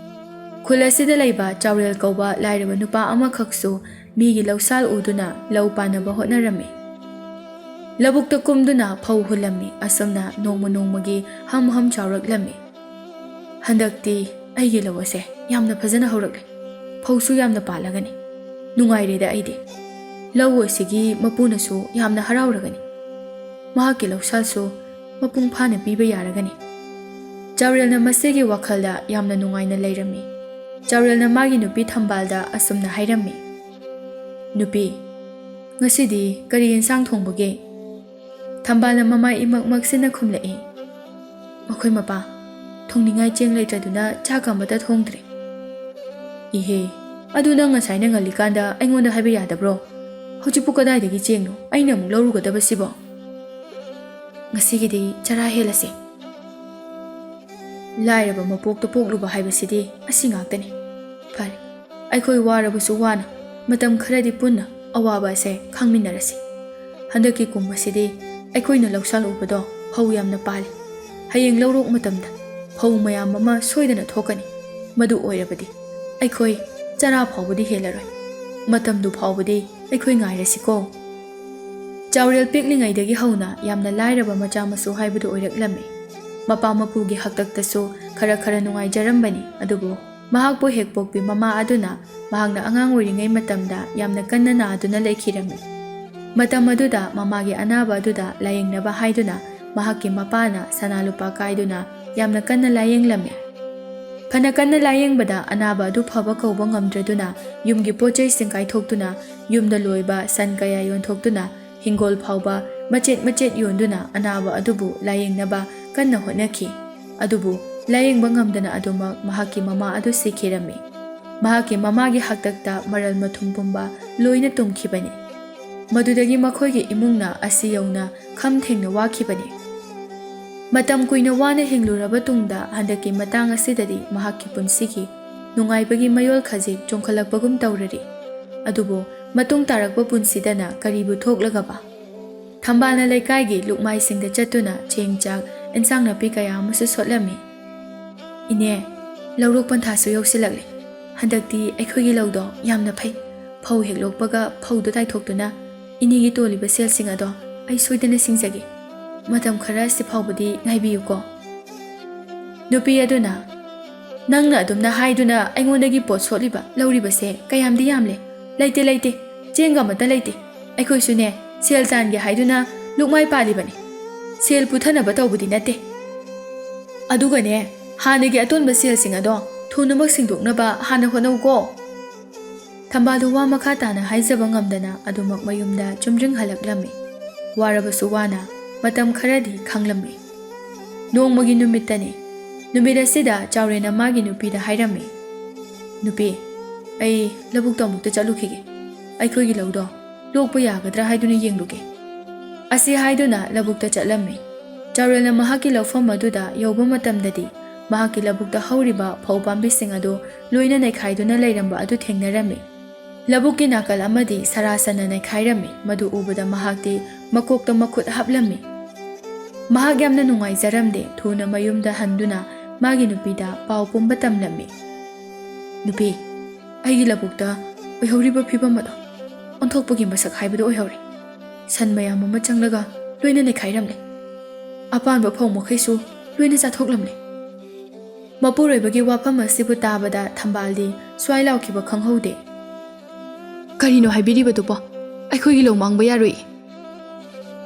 ꯈꯨꯜ ꯑꯁꯤꯗ ꯂꯩꯕ ꯆꯥꯎꯔꯦꯜ ꯀꯧꯕ ꯂꯥꯏꯔꯕ ꯅꯨꯄꯥ ꯑꯃꯈꯛꯁꯨ ꯃꯤꯒꯤ ꯂꯧꯁꯥꯜ ꯎꯗꯨꯅ ꯂꯧ ꯄꯥꯟꯅꯕ ꯍꯣꯠꯅꯔꯝꯃꯤ꯫ ꯂꯧꯕꯨꯛꯇ ꯀꯨꯝꯗꯨꯅ ꯐꯧ ꯍꯨꯜꯂꯝꯃꯤ꯫ ꯑꯁꯨꯝꯅ ꯅꯣꯡꯃ ꯅꯣꯡꯃꯒꯤ ꯍꯝ ꯍꯝ ꯆꯥꯎꯔꯛꯂꯝꯃꯤ꯫ ꯍꯟꯗꯛꯇꯤ ꯑꯩꯒꯤ ꯂꯧ ꯑꯁꯦ ꯌꯥꯝꯅ ꯐꯖꯅ ꯍꯧꯔꯛꯂꯦ꯫ ꯐꯧꯁꯨ ꯌꯥꯝꯅ ꯄꯥꯜꯂꯒꯅꯤ꯫ ꯅꯨꯡꯉꯥꯏꯔꯦꯗ ꯑꯩꯗꯤ꯫ ꯂꯧ ꯑꯁꯤꯒꯤ ꯃꯄꯨꯅꯁꯨ ꯌꯥꯝꯅ ꯍꯔꯥꯎꯔꯒꯅꯤ꯫ ꯃꯍꯥꯛꯀꯤ ꯂꯧꯁꯥꯁꯨ ꯃꯄꯨꯡ ꯐꯥꯅ ꯄꯤꯕ ꯌꯥꯔꯒꯅꯤ꯫ ꯆꯥꯎꯔꯦꯜꯅ ꯃꯁꯤꯒꯤ ꯋꯥꯈꯜꯗ ꯌꯥꯝꯅ ꯅꯨꯡꯉꯥꯏꯅ ꯂꯩꯔꯝꯃꯤ꯫ ꯆꯥꯎꯔꯦꯜꯅ ꯃꯥꯒꯤ ꯅꯨꯄꯤ ꯊꯝꯕꯥꯜꯗ ꯑꯁꯨꯝꯅ ꯍꯥꯏꯔꯝꯃꯤ, "ꯅꯨꯄꯤ, ꯉꯁꯤꯗꯤ ꯀꯔꯤ ꯌꯦꯟꯁꯥꯡ ꯊꯣꯡꯕꯒꯦ?" ꯊꯝꯕꯥꯜꯅ ꯃꯃꯥꯏ ꯏꯃꯛ ꯃꯛꯁꯤꯟꯅ ꯈꯨꯝꯂꯛꯏ, "ꯃꯈꯣꯏ ꯃꯄꯥ, ꯊꯣꯡꯅꯤꯡꯉꯥꯏ ꯆꯦꯡ ꯂꯩꯇ꯭ꯔꯗꯨꯅ ꯆꯥꯛ ꯑꯃꯠꯇ ꯊꯣꯡꯗ꯭ꯔꯦ꯫" "ꯏꯍꯦ, ꯑꯗꯨ ꯅꯪ ꯉꯁꯥꯏꯅ ꯉꯜꯂꯤꯀꯥꯟꯗ ꯑꯩꯉꯣꯟꯗ ꯍꯥꯏꯕ ꯌꯥꯗꯕ꯭ꯔꯣ? ꯍꯧꯖꯤꯛꯄꯨ ꯀꯗꯥꯏꯗꯒꯤ ꯆꯦꯡꯅꯣ ꯑꯩꯅ ꯑꯃꯨꯛ ꯂꯧꯔꯨꯒꯗꯕꯁꯤꯕꯣ? ꯉꯁꯤꯒꯤꯗꯤ ꯆꯔꯥ ꯍꯦꯜꯂꯁꯤ꯫" ꯂꯥꯏꯔꯕ ꯃꯄꯣꯛꯇ ꯄꯣꯛꯂꯨꯕ ꯍꯥꯏꯕꯁꯤꯗꯤ ꯑꯁꯤ ꯉꯥꯛꯇꯅꯤ꯫ ꯐꯔꯦ, ꯑꯩꯈꯣꯏ ꯋꯥꯔꯕꯁꯨ ꯋꯥꯅ ꯃꯇꯝ ꯈꯔꯗꯤ ꯄꯨꯟꯅ ꯑꯋꯥꯕ ꯑꯁꯦ ꯈꯪꯃꯤꯟꯅꯔꯁꯤ꯫ ꯍꯟꯗꯛꯀꯤ ꯀꯨꯝ ꯑꯁꯤꯗꯤ ꯑꯩꯈꯣꯏꯅ ꯂꯧꯁꯥꯜ ꯎꯕꯗꯣ ꯐꯧ ꯌꯥꯝꯅ ꯄꯥꯜꯂꯤ꯫ ꯍꯌꯦꯡ ꯂꯧꯔꯣꯛ ꯃꯇꯝꯗ ꯐꯧ ꯃꯌꯥꯝ ꯑꯃ ꯁꯣꯏꯗꯅ ꯊꯣꯛꯀꯅꯤ꯫ ꯃꯗꯨ ꯑꯣꯏꯔꯕꯗꯤ ꯑꯩꯈꯣꯏ ꯆꯔꯥ ꯐꯥꯎꯕꯗꯤ ꯍꯦꯜꯂꯔꯣꯏ꯫ ꯃꯇꯝꯗꯨ ꯐꯥꯎꯕꯗꯤ ꯑꯩꯈꯣꯏ ꯉꯥꯏꯔꯁꯤꯀꯣ꯫ ꯆꯥꯎꯔꯦꯜ ꯄꯤꯛꯂꯤꯉꯩꯗꯒꯤ ꯍꯧꯅ ꯌꯥꯝꯅ ꯂꯥꯏꯔꯕ ꯃꯆꯥ ꯃꯁꯨ ꯍꯥꯏꯕꯗꯨ ꯑꯣꯏꯔꯛꯂꯝꯃꯤ꯫ ꯃꯄꯥ ꯃꯄꯨꯒꯤ ꯍꯥꯛꯇꯛꯇꯁꯨ ꯈꯔ ꯈꯔ ꯅꯨꯡꯉꯥꯏꯖꯔꯝꯕꯅꯤ, ꯑꯗꯨꯕꯨ ꯃꯍꯥꯛꯄꯨ ꯍꯦꯛ ꯄꯣꯛꯄꯤ ꯃꯃꯥ ꯑꯗꯨꯅ ꯃꯍꯥꯛꯅ ꯑꯉꯥꯡ ꯑꯣꯏꯔꯤꯉꯩ ꯃꯇꯝꯗ ꯌꯥꯝꯅ ꯀꯟꯅ ꯅꯥꯗꯨꯅ ꯂꯩꯈꯤꯔꯝꯃꯤ꯫ ꯃꯇꯝ ꯑꯗꯨꯗ ꯃꯃꯥꯒꯤ ꯑꯅꯥꯕ ꯑꯗꯨꯗ ꯂꯥꯌꯦꯡꯅꯕ ꯍꯥꯏꯗꯨꯅ ꯃꯍꯥꯛꯀꯤ ꯃꯄꯥꯅ ꯁꯅꯥ ꯂꯨꯄꯥ ꯀꯥꯏꯗꯨꯅ ꯌꯥꯝꯅ ꯀꯟꯅ ꯂꯥꯌꯦꯡꯂꯝꯃꯤ꯫ ꯐꯅ ꯀꯟꯅ ꯂꯥꯌꯦꯡꯕꯗ ꯑꯅꯥꯕ ꯑꯗꯨ ꯐꯕ ꯀꯧꯕ ꯉꯝꯗ꯭ꯔꯗꯨꯅ ꯌꯨꯝꯒꯤ ꯄꯣꯠꯆꯩꯁꯤꯡ ꯀꯥꯏꯊꯣꯛꯇꯨꯅ, ꯌꯨꯝꯗ ꯂꯣꯏꯕ ꯁꯟ ꯀꯌꯥ ꯌꯣꯟꯊꯣꯛꯇꯨꯅ, ꯍꯤꯡꯒꯣꯜ ꯐꯥꯎꯕ ꯃꯆꯦꯠ ꯃꯆꯦꯠ ꯌꯣꯟꯗꯨꯅ ꯑꯅꯥꯕ ꯑꯗꯨꯕꯨ ꯂꯥꯌꯦꯡꯅꯕ ꯀꯟꯅ ꯍꯣꯠꯅꯈꯤ꯫ ꯑꯗꯨꯕꯨ ꯂꯥꯌꯦꯡꯕ ꯉꯝꯗꯅ ꯑꯗꯨꯃꯛ ꯃꯍꯥꯛꯀꯤ ꯃꯃꯥ ꯑꯗꯨ ꯁꯤꯈꯤꯔꯝꯃꯤ꯫ ꯃꯍꯥꯛꯀꯤ ꯃꯃꯥꯒꯤ ꯍꯥꯛꯇꯛꯇ ꯃꯔꯜ ꯃꯊꯨꯝ ꯄꯨꯝꯕ ꯂꯣꯏꯅ ꯇꯨꯝꯈꯤꯕꯅꯤ꯫ ꯃꯗꯨꯗꯒꯤ ꯃꯈꯣꯏꯒꯤ ꯏꯃꯨꯡꯅ ꯑꯁꯤ ꯌꯧꯅ ꯈꯝ ꯊꯦꯡꯅ ꯋꯥꯈꯤꯕꯅꯤ꯫ ꯃꯇꯝ ꯀꯨꯏꯅ ꯋꯥꯅ ꯍꯤꯡꯂꯨꯔꯕ ꯇꯨꯡꯗ ꯍꯟꯗꯛꯀꯤ ꯃꯇꯥꯡ ꯑꯁꯤꯗꯗꯤ ꯃꯍꯥꯛꯀꯤ ꯄꯨꯟꯁꯤꯒꯤ ꯅꯨꯡꯉꯥꯏꯕꯒꯤ ꯃꯌꯣꯜ ꯈꯖꯤꯛ ꯆꯣꯡꯈꯠꯂꯛꯄꯒꯨꯝ ꯇꯧꯔꯔꯤ꯫ ꯑꯗꯨꯕꯨ ꯃꯇꯨꯡ ꯇꯥꯔꯛꯄ ꯄꯨꯟꯁꯤꯗꯅ ꯀꯔꯤꯕꯨ ꯊꯣꯛꯂꯒꯕ? ꯊꯝꯕꯥꯜꯅ ꯂꯩꯀꯥꯏꯒꯤ ꯂꯨꯛꯃꯥꯏꯁꯤꯡꯗ ꯆꯠꯇꯨꯅ ꯆꯦꯡ ꯆꯥꯛ, ꯏꯟꯁꯥꯡ ꯅꯥꯄꯤ ꯀꯌꯥ ꯑꯃꯁꯨ ꯁꯣꯠꯂꯝꯃꯤ꯫ "ꯏꯅꯦ, ꯂꯧꯔꯣꯛ ꯄꯟꯊꯥꯁꯨ ꯌꯧꯁꯤꯜꯂꯛꯂꯦ꯫ ꯍꯟꯗꯛꯇꯤ ꯑꯩꯈꯣꯏꯒꯤ ꯂꯧꯗꯣ ꯌꯥꯝꯅ ꯐꯩ꯫ ꯐꯧ ꯍꯦꯛ ꯂꯣꯛꯄꯒ ꯐꯧꯗꯣ ꯇꯥꯏꯊꯣꯛꯇꯨꯅ ꯏꯅꯦꯒꯤ ꯇꯣꯜꯂꯤꯕ ꯁꯦꯜꯁꯤꯡ ꯑꯗꯣ ꯑꯩ ꯁꯣꯏꯗꯅ ꯁꯤꯡꯖꯒꯦ꯫ ꯃꯇꯝ ꯈꯔ ꯁꯤ ꯐꯥꯎꯕꯗꯤ ꯉꯥꯏꯕꯤꯌꯨꯀꯣ꯫ ꯅꯨꯄꯤ ꯑꯗꯨꯅ, "ꯅꯪꯅ ꯑꯗꯨꯝꯅ ꯍꯥꯏꯗꯨꯅ ꯑꯩꯉꯣꯟꯗꯒꯤ ꯄꯣꯠ ꯁꯣꯠꯂꯤꯕ, ꯂꯧꯔꯤꯕꯁꯦ ꯀꯌꯥꯝꯗꯤ ꯌꯥꯝꯂꯦ? ꯂꯩꯇꯦ, ꯂꯩꯇꯦ, ꯆꯦꯡꯒ ꯑꯃꯠꯇ ꯂꯩꯇꯦ꯫ ꯑꯩꯈꯣꯏꯁꯨꯅꯦ, ꯁꯦꯜ ꯇꯥꯟꯒꯦ ꯍꯥꯏꯗꯨꯅ ꯂꯨꯛꯃꯥꯏ ꯄꯥꯜꯂꯤꯕꯅꯤ꯫ ꯁꯦꯜ ꯄꯨꯊꯅꯕ ꯇꯧꯕꯗꯤ ꯅꯠꯇꯦ꯫ ꯑꯗꯨꯒꯅꯦ, ꯍꯥꯟꯅꯒꯤ ꯑꯇꯣꯟꯕ ꯁꯦꯜꯁꯤꯡ ꯑꯗꯣ ꯊꯨꯅꯃꯛ ꯁꯤꯡꯗꯣꯛꯅꯕ ꯍꯥꯟꯅ ꯍꯣꯠꯅꯧꯀꯣ꯫" ꯊꯝꯕꯥꯜꯗꯨ ꯋꯥ ꯃꯈꯥ ꯇꯥꯅ ꯍꯥꯏꯖꯕ ꯉꯝꯗꯅ ꯑꯗꯨꯃꯛ ꯃꯌꯨꯝꯗ ꯆꯨꯝꯗ꯭ꯔꯤꯡ ꯍꯜꯂꯛꯂꯝꯃꯤ꯫ ꯋꯥꯔꯕꯁꯨ ꯋꯥꯅ ꯃꯇꯝ ꯈꯔꯗꯤ ꯈꯥꯡꯂꯝꯃꯤ꯫ ꯅꯣꯡꯃꯒꯤ ꯅꯨꯃꯤꯠꯇꯅꯤ꯫ ꯅꯨꯃꯤꯠ ꯑꯁꯤꯗ ꯆꯥꯎꯔꯦꯟꯅ ꯃꯥꯒꯤ ꯅꯨꯄꯤꯗ ꯍꯥꯏꯔꯝꯃꯤ, "ꯅꯨꯄꯤ, ꯑꯩ ꯂꯧꯕꯨꯛꯇ ꯑꯃꯨꯛꯇ ꯆꯠꯂꯨꯈꯤꯒꯦ꯫ ꯑꯩꯈꯣꯏꯒꯤ ꯂꯧꯗꯣ ꯂꯣꯛꯄ ꯌꯥꯒꯗ꯭ꯔꯥ ꯍꯥꯏꯗꯨꯅ ꯌꯦꯡꯂꯨꯒꯦ꯫" ꯑꯁꯤ ꯍꯥꯏꯗꯨꯅ ꯂꯧꯕꯨꯛꯇ ꯆꯠꯂꯝꯃꯤ꯫ ꯆꯥꯎꯔꯦꯜꯅ ꯃꯍꯥꯛꯀꯤ ꯂꯧꯐꯝ ꯑꯗꯨꯗ ꯌꯧꯕ ꯃꯇꯝꯗꯗꯤ, ꯃꯍꯥꯛꯀꯤ ꯂꯧꯕꯨꯛꯇ ꯍꯧꯔꯤꯕ ꯐꯧ ꯄꯥꯝꯕꯤꯁꯤꯡ ꯑꯗꯨ ꯂꯣꯏꯅ ꯅꯩꯈꯥꯏꯗꯨꯅ ꯂꯩꯔꯝꯕ ꯑꯗꯨ ꯊꯦꯡꯅꯔꯝꯃꯤ꯫ ꯂꯧꯕꯨꯛꯀꯤ ꯅꯥꯀꯜ ꯑꯃꯗꯤ ꯁꯔꯥ ꯁꯟꯅ ꯅꯩꯈꯥꯏꯔꯝꯃꯤ꯫ ꯃꯗꯨ ꯎꯕꯗ ꯃꯍꯥꯛꯇꯤ ꯃꯀꯣꯛꯇ ꯃꯈꯨꯠ ꯍꯥꯞꯂꯝꯃꯤ꯫ ꯃꯍꯥꯛ ꯌꯥꯝꯅ ꯅꯨꯡꯉꯥꯏꯖꯔꯝꯗꯦ꯫ ꯊꯨꯅ ꯃꯌꯨꯝꯗ ꯍꯟꯗꯨꯅ ꯃꯥꯒꯤ ꯅꯨꯄꯤꯗ ꯄꯥꯎ ꯄꯨꯝꯕ ꯇꯝꯂꯝꯃꯤ꯫ "ꯅꯨꯄꯤ, ꯑꯩꯒꯤ ꯂꯧꯕꯨꯛꯇ ꯑꯣꯏꯍꯧꯔꯤꯕ ꯐꯤꯕꯝ ꯑꯗꯣ ꯑꯣꯟꯊꯣꯛꯄꯒꯤ ꯃꯁꯛ ꯍꯥꯏꯕꯗꯨ ꯑꯣꯏꯍꯧꯔꯦ꯫ ꯁꯟ ꯃꯌꯥꯝ ꯑꯃ ꯆꯪꯂꯒ ꯂꯣꯏꯅ ꯅꯩꯈꯥꯏꯔꯝꯂꯦ꯫ ꯑꯄꯥꯟꯕ ꯐꯧ ꯃꯈꯩꯁꯨ ꯂꯣꯏꯅ ꯆꯥꯊꯣꯛꯂꯝꯂꯦ꯫" ꯃꯄꯨꯔꯣꯏꯕꯒꯤ ꯋꯥꯐꯝ ꯑꯁꯤꯕꯨ ꯇꯥꯕꯗ ꯊꯝꯕꯥꯜꯗꯤ ꯁ꯭ꯋꯥꯏ ꯂꯥꯎꯈꯤꯕ ꯈꯪꯍꯧꯗꯦ꯫ "ꯀꯔꯤꯅꯣ ꯍꯥꯏꯕꯤꯔꯤꯕꯗꯨꯕꯣ? ꯑꯩꯈꯣꯏꯒꯤ ꯂꯧ ꯃꯥꯡꯕ ꯌꯥꯔꯣꯏ꯫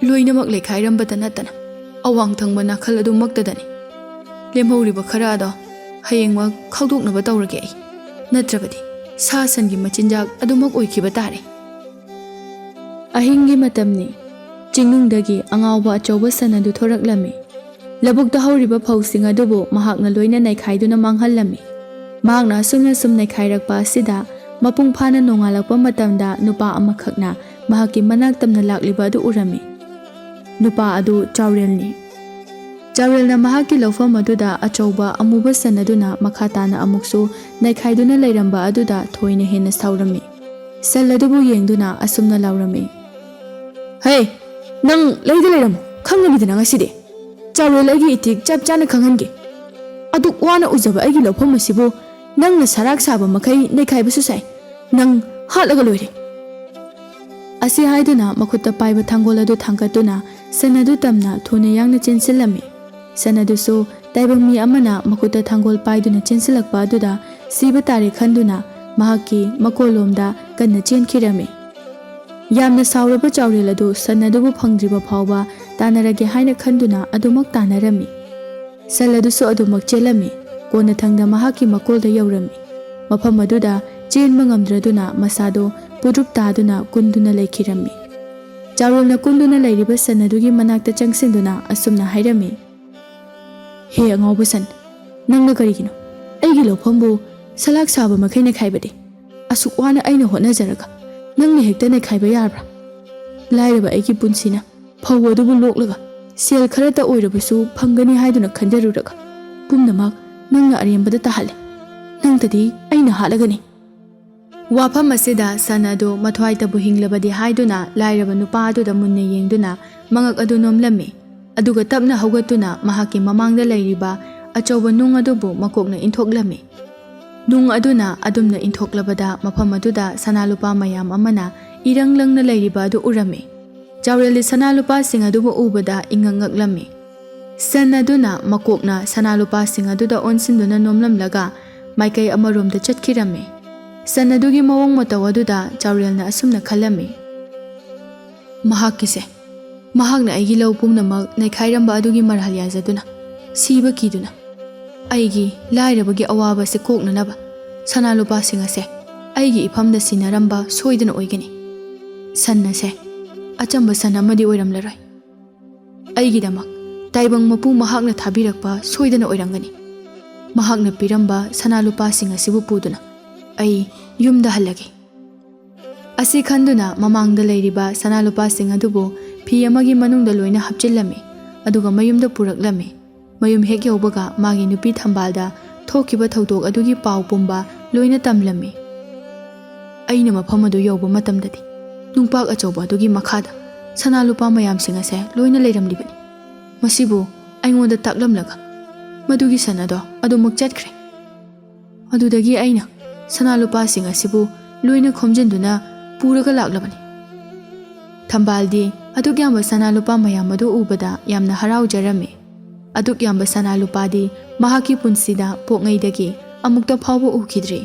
ꯂꯣꯏꯅꯃꯛ ꯂꯩꯈꯥꯏꯔꯝꯕꯇ ꯅꯠꯇꯅ ꯑꯋꯥꯡ ꯊꯪꯕ ꯅꯥꯀꯜ ꯑꯗꯨꯃꯛꯇꯗꯅꯤ꯫ ꯂꯦꯝꯍꯧꯔꯤꯕ ꯈꯔ ꯑꯗꯣ ꯍꯌꯦꯡꯃꯛ ꯈꯥꯎꯗꯣꯛꯅꯕ ꯇꯧꯔꯒꯦ ꯑꯩ꯫ ꯅꯠꯇ꯭ꯔꯕꯗꯤ ꯁꯥ ꯁꯟꯒꯤ ꯃꯆꯤꯟꯖꯥꯛ ꯑꯗꯨꯃꯛ ꯑꯣꯏꯈꯤꯕ ꯇꯥꯔꯦ꯫" ꯑꯍꯤꯡꯒꯤ ꯃꯇꯝꯅꯤ꯫ ꯆꯤꯡꯅꯨꯡꯗꯒꯤ ꯑꯉꯥꯎꯕ ꯑꯆꯧꯕ ꯁꯟ ꯑꯗꯨ ꯊꯣꯔꯛꯂꯝꯃꯤ꯫ ꯂꯧꯕꯨꯛꯇ ꯍꯧꯔꯤꯕ ꯐꯧꯁꯤꯡ ꯑꯗꯨꯕꯨ ꯃꯍꯥꯛꯅ ꯂꯣꯏꯅ ꯅꯩꯈꯥꯏꯗꯨꯅ ꯃꯥꯡꯍꯜꯂꯝꯃꯤ꯫ ꯃꯍꯥꯛꯅ ꯑꯁꯨꯝꯅ ꯁꯨꯝ ꯅꯩꯈꯥꯏꯔꯛꯄ ꯑꯁꯤꯗ, ꯃꯄꯨꯡ ꯐꯥꯅ ꯅꯣꯡꯉꯥꯜꯂꯛꯄ ꯃꯇꯝꯗ ꯅꯨꯄꯥ ꯑꯃꯈꯛꯅ ꯃꯍꯥꯛꯀꯤ ꯃꯅꯥꯛ ꯇꯝꯅ ꯂꯥꯛꯂꯤꯕ ꯑꯗꯨ ꯎꯔꯝꯃꯤ꯫ ꯅꯨꯄꯥ ꯑꯗꯨ ꯆꯥꯎꯔꯦꯜꯅꯤ꯫ ꯆꯥꯎꯔꯦꯜꯅ ꯃꯍꯥꯛꯀꯤ ꯂꯧꯐꯝ ꯑꯗꯨꯗ ꯑꯆꯧꯕ ꯑꯃꯨꯕ ꯁꯟ ꯑꯗꯨꯅ ꯃꯈꯥ ꯇꯥꯅ ꯑꯃꯨꯛꯁꯨ ꯅꯩꯈꯥꯏꯗꯨꯅ ꯂꯩꯔꯝꯕ ꯑꯗꯨꯗ ꯊꯣꯏꯅ ꯍꯦꯟꯅ ꯁꯥꯎꯔꯝꯃꯤ꯫ ꯁꯟ ꯑꯗꯨꯕꯨ ꯌꯦꯡꯗꯨꯅ ꯑꯁꯨꯝꯅ ꯂꯥꯎꯔꯝꯃꯤ, "ꯍꯦ, ꯅꯪ ꯂꯩꯗ ꯂꯩꯔꯝꯃꯨ, ꯈꯪꯒꯅꯤꯗꯅ ꯉꯁꯤꯗꯤ꯫ ꯆꯥꯎꯔꯦꯜ ꯑꯩꯒꯤ ꯏꯊꯤꯛ ꯆꯞ ꯆꯥꯅ ꯈꯪꯍꯟꯒꯦ꯫ ꯑꯗꯨꯛ ꯋꯥꯅ ꯎꯖꯕ ꯑꯩꯒꯤ ꯂꯧꯐꯝ ꯑꯁꯤꯕꯨ ꯅꯪꯅ ꯁꯔꯥꯛ ꯁꯥꯕ ꯃꯈꯩ ꯅꯩꯈꯥꯏꯕꯁꯨ ꯁꯥꯏ꯫ ꯅꯪ ꯍꯥꯠꯂꯒ ꯂꯣꯏꯔꯦ꯫" ꯑꯁꯤ ꯍꯥꯏꯗꯨꯅ ꯃꯈꯨꯠꯇ ꯄꯥꯏꯕ ꯊꯥꯡꯒꯣꯜ ꯑꯗꯨ ꯊꯥꯡꯒꯠꯇꯨꯅ ꯁꯟ ꯑꯗꯨ ꯇꯝꯅ ꯊꯨꯅ ꯌꯥꯡꯅ ꯆꯦꯟꯁꯤꯜꯂꯝꯃꯤ꯫ ꯁꯟ ꯑꯗꯨꯁꯨ ꯇꯥꯏꯕꯪ ꯃꯤ ꯑꯃꯅ ꯃꯈꯨꯠꯇ ꯊꯥꯡꯒꯣꯜ ꯄꯥꯏꯗꯨꯅ ꯆꯦꯟꯁꯤꯜꯂꯛꯄ ꯑꯗꯨꯗ ꯁꯤꯕ ꯇꯥꯔꯦ ꯈꯟꯗꯨꯅ ꯃꯍꯥꯛꯀꯤ ꯃꯀꯣꯜꯂꯣꯝꯗ ꯀꯟꯅ ꯆꯦꯟꯈꯤꯔꯝꯃꯤ꯫ ꯌꯥꯝꯅ ꯁꯥꯎꯔꯕ ꯆꯥꯎꯔꯦꯜ ꯑꯗꯨ ꯁꯟ ꯑꯗꯨꯕꯨ ꯐꯪꯗ꯭ꯔꯤꯕ ꯐꯥꯎꯕ ꯇꯥꯟꯅꯔꯒꯦ ꯍꯥꯏꯅ ꯈꯟꯗꯨꯅ ꯑꯗꯨꯃꯛ ꯇꯥꯟꯅꯔꯝꯃꯤ꯫ ꯁꯟ ꯑꯗꯨꯁꯨ ꯑꯗꯨꯃꯛ ꯆꯦꯜꯂꯝꯃꯤ꯫ ꯀꯣꯟꯅꯊꯪꯗ ꯃꯍꯥꯛꯀꯤ ꯃꯀꯣꯜꯗ ꯌꯧꯔꯝꯃꯤ꯫ ꯃꯐꯝ ꯑꯗꯨꯗ ꯆꯦꯟꯕ ꯉꯝꯗ꯭ꯔꯗꯨꯅ ꯃꯁꯥꯗꯣ ꯄꯨꯗ꯭ꯔꯨꯞ ꯇꯥꯗꯨꯅ ꯀꯨꯟꯗꯨꯅ ꯂꯩꯈꯤꯔꯝꯃꯤ꯫ ꯆꯥꯎꯔꯦꯜꯅ ꯀꯨꯟꯗꯨꯅ ꯂꯩꯔꯤꯕ ꯁꯟ ꯑꯗꯨꯒꯤ ꯃꯅꯥꯛꯇ ꯆꯪꯁꯤꯟꯗꯨꯅ ꯑꯁꯨꯝꯅ ꯍꯥꯏꯔꯝꯃꯤ, "ꯍꯦ ꯑꯉꯥꯎꯕ ꯁꯟ, ꯅꯪꯅ ꯀꯔꯤꯒꯤꯅꯣ ꯑꯩꯒꯤ ꯂꯧꯐꯝꯕꯨ ꯁꯂꯥꯛ ꯁꯥꯕ ꯃꯈꯩ ꯅꯩꯈꯥꯏꯕꯗꯤ? ꯑꯁꯨꯛ ꯋꯥꯅ ꯑꯩꯅ ꯍꯣꯠꯅꯖꯔꯒ ꯅꯪꯅ ꯍꯦꯛꯇ ꯅꯩꯈꯥꯏꯕ ꯌꯥꯕ꯭ꯔꯥ? ꯂꯥꯏꯔꯕ ꯑꯩꯒꯤ ꯄꯨꯟꯁꯤꯅ ꯐꯧ ꯑꯗꯨꯕꯨ ꯂꯣꯛꯂꯒ ꯁꯦꯜ ꯈꯔꯇ ꯑꯣꯏꯔꯕꯁꯨ ꯐꯪꯒꯅꯤ ꯍꯥꯏꯗꯨꯅ ꯈꯟꯖꯔꯨꯔꯒ ꯄꯨꯝꯅꯃꯛ ꯅꯪꯅ ꯑꯔꯦꯝꯕꯗ ꯇꯥꯍꯜꯂꯦ꯫ ꯅꯪꯇꯗꯤ ꯑꯩꯅ ꯍꯥꯠꯂꯒꯅꯤ꯫" ꯋꯥꯐꯝ ꯑꯁꯤꯗ ꯁꯟ ꯑꯗꯨ ꯃꯊ꯭ꯋꯥꯏꯇꯕꯨ ꯍꯤꯡꯂꯕꯗꯤ ꯍꯥꯏꯗꯨꯅ ꯂꯥꯏꯔꯕ ꯅꯨꯄꯥ ꯑꯗꯨꯗ ꯃꯨꯟꯅ ꯌꯦꯡꯗꯨꯅ ꯃꯉꯛ ꯑꯗꯨ ꯅꯣꯝꯂꯝꯃꯤ꯫ ꯑꯗꯨꯒ ꯇꯞꯅ ꯍꯧꯒꯠꯇꯨꯅ ꯃꯍꯥꯛꯀꯤ ꯃꯃꯥꯡꯗ ꯂꯩꯔꯤꯕ ꯑꯆꯧꯕ ꯅꯨꯡ ꯑꯗꯨꯕꯨ ꯃꯀꯣꯛꯅ ꯏꯟꯊꯣꯛꯂꯝꯃꯤ꯫ ꯅꯨꯡ ꯑꯗꯨꯅ ꯑꯗꯨꯝꯅ ꯏꯟꯊꯣꯛꯂꯕꯗ ꯃꯐꯝ ꯑꯗꯨꯗ ꯁꯅꯥ ꯂꯨꯄꯥ ꯃꯌꯥꯝ ꯑꯃꯅ ꯏꯔꯪ ꯂꯪꯅ ꯂꯩꯔꯤꯕ ꯑꯗꯨ ꯎꯔꯝꯃꯤ꯫ ꯆꯥꯎꯔꯦꯜꯗꯤ ꯁꯅꯥ ꯂꯨꯄꯥꯁꯤꯡ ꯑꯗꯨꯕꯨ ꯎꯕꯗ ꯏꯉꯛ ꯉꯛꯂꯝꯃꯤ꯫ ꯁꯟ ꯑꯗꯨꯅ ꯃꯀꯣꯛꯅ ꯁꯅꯥ ꯂꯨꯄꯥꯁꯤꯡ ꯑꯗꯨꯗ ꯑꯣꯟꯁꯤꯟꯗꯨꯅ ꯅꯣꯝꯂꯝꯂꯒ ꯃꯥꯏꯀꯩ ꯑꯃꯔꯣꯝꯗ ꯆꯠꯈꯤꯔꯝꯃꯤ꯫ ꯁꯟ ꯑꯗꯨꯒꯤ ꯃꯑꯣꯡ ꯃꯇꯧ ꯑꯗꯨꯗ ꯆꯥꯎꯔꯦꯜꯅ ꯑꯁꯨꯝꯅ ꯈꯜꯂꯝꯃꯤ, "ꯃꯍꯥꯛꯀꯤꯁꯦ, ꯃꯍꯥꯛꯅ ꯑꯩꯒꯤ ꯂꯧ ꯄꯨꯝꯅꯃꯛ ꯅꯩꯈꯥꯏꯔꯝꯕ ꯑꯗꯨꯒꯤ ꯃꯔꯥꯜ ꯌꯥꯖꯗꯨꯅ, ꯁꯤꯕ ꯀꯤꯗꯨꯅ, ꯑꯩꯒꯤ ꯂꯥꯏꯔꯕꯒꯤ ꯑꯋꯥꯕꯁꯦ ꯀꯣꯛꯅꯅꯕ ꯁꯅꯥ ꯂꯨꯄꯥꯁꯤꯡ ꯑꯁꯦ ꯑꯩꯒꯤ ꯏꯐꯝꯗ ꯁꯤꯟꯅꯔꯝꯕ ꯁꯣꯏꯗꯅ ꯑꯣꯏꯒꯅꯤ꯫ ꯁꯟ ꯑꯁꯦ ꯑꯆꯝꯕ ꯁꯟ ꯑꯃꯗꯤ ꯑꯣꯏꯔꯝꯂꯔꯣꯏ꯫ ꯑꯩꯒꯤꯗꯃꯛ ꯇꯥꯏꯕꯪ ꯃꯄꯨ ꯃꯍꯥꯛꯅ ꯊꯥꯕꯤꯔꯛꯄ ꯁꯣꯏꯗꯅ ꯑꯣꯏꯔꯝꯒꯅꯤ꯫ ꯃꯍꯥꯛꯅ ꯄꯤꯔꯝꯕ ꯁꯅꯥ ꯂꯨꯄꯥꯁꯤꯡ ꯑꯁꯤꯕꯨ ꯄꯨꯗꯨꯅ ꯑꯩ ꯌꯨꯝꯗ ꯍꯜꯂꯒꯦ꯫" ꯑꯁꯤ ꯈꯟꯗꯨꯅ ꯃꯃꯥꯡꯗ ꯂꯩꯔꯤꯕ ꯁꯅꯥ ꯂꯨꯄꯥꯁꯤꯡ ꯑꯗꯨꯕꯨ ꯐꯤ ꯑꯃꯒꯤ ꯃꯅꯨꯡꯗ ꯂꯣꯏꯅ ꯍꯥꯞꯆꯤꯜꯂꯝꯃꯤ, ꯑꯗꯨꯒ ꯃꯌꯨꯝꯗ ꯄꯨꯔꯛꯂꯝꯃꯤ꯫ ꯃꯌꯨꯝ ꯍꯦꯛ ꯌꯧꯕꯒ ꯃꯥꯒꯤ ꯅꯨꯄꯤ ꯊꯝꯕꯥꯜꯗ ꯊꯣꯛꯈꯤꯕ ꯊꯧꯗꯣꯛ ꯑꯗꯨꯒꯤ ꯄꯥꯎ ꯄꯨꯝꯕ ꯂꯣꯏꯅ ꯇꯝꯂꯝꯃꯤ꯫ "ꯑꯩꯅ ꯃꯐꯝ ꯑꯗꯨ ꯌꯧꯕ ꯃꯇꯝꯗꯗꯤ ꯅꯨꯡꯄꯥꯛ ꯑꯆꯧꯕ ꯑꯗꯨꯒꯤ ꯃꯈꯥꯗ ꯁꯅꯥ ꯂꯨꯄꯥ ꯃꯌꯥꯝꯁꯤꯡ ꯑꯁꯦ ꯂꯣꯏꯅ ꯂꯩꯔꯝꯂꯤꯕꯅꯤ꯫ ꯃꯁꯤꯕꯨ ꯑꯩꯉꯣꯟꯗ ꯇꯥꯛꯂꯝꯂꯒ ꯃꯗꯨꯒꯤ ꯁꯟ ꯑꯗꯣ ꯑꯗꯨꯃꯛ ꯆꯠꯈ꯭ꯔꯦ꯫ ꯑꯗꯨꯗꯒꯤ ꯑꯩꯅ ꯁꯅꯥ ꯂꯨꯄꯥꯁꯤꯡ ꯑꯁꯤꯕꯨ ꯂꯣꯏꯅ ꯈꯣꯝꯖꯤꯟꯗꯨꯅ ꯄꯨꯔꯒ ꯂꯥꯛꯂꯕꯅꯤ꯫ ꯊꯝꯕꯥꯜꯗꯤ ꯑꯗꯨꯛ ꯌꯥꯝꯕ ꯁꯅꯥ ꯂꯨꯄꯥ ꯃꯌꯥꯝ ꯑꯗꯨ ꯎꯕꯗ ꯌꯥꯝꯅ ꯍꯔꯥꯎꯖꯔꯝꯃꯤ꯫ ꯑꯗꯨꯛ ꯌꯥꯝꯕ ꯁꯅꯥ ꯂꯨꯄꯥꯗꯤ ꯃꯍꯥꯛꯀꯤ ꯄꯨꯟꯁꯤꯗ ꯄꯣꯛꯉꯩꯗꯒꯤ ꯑꯃꯨꯛꯇ ꯐꯥꯎꯕ ꯎꯈꯤꯗ꯭ꯔꯤ꯫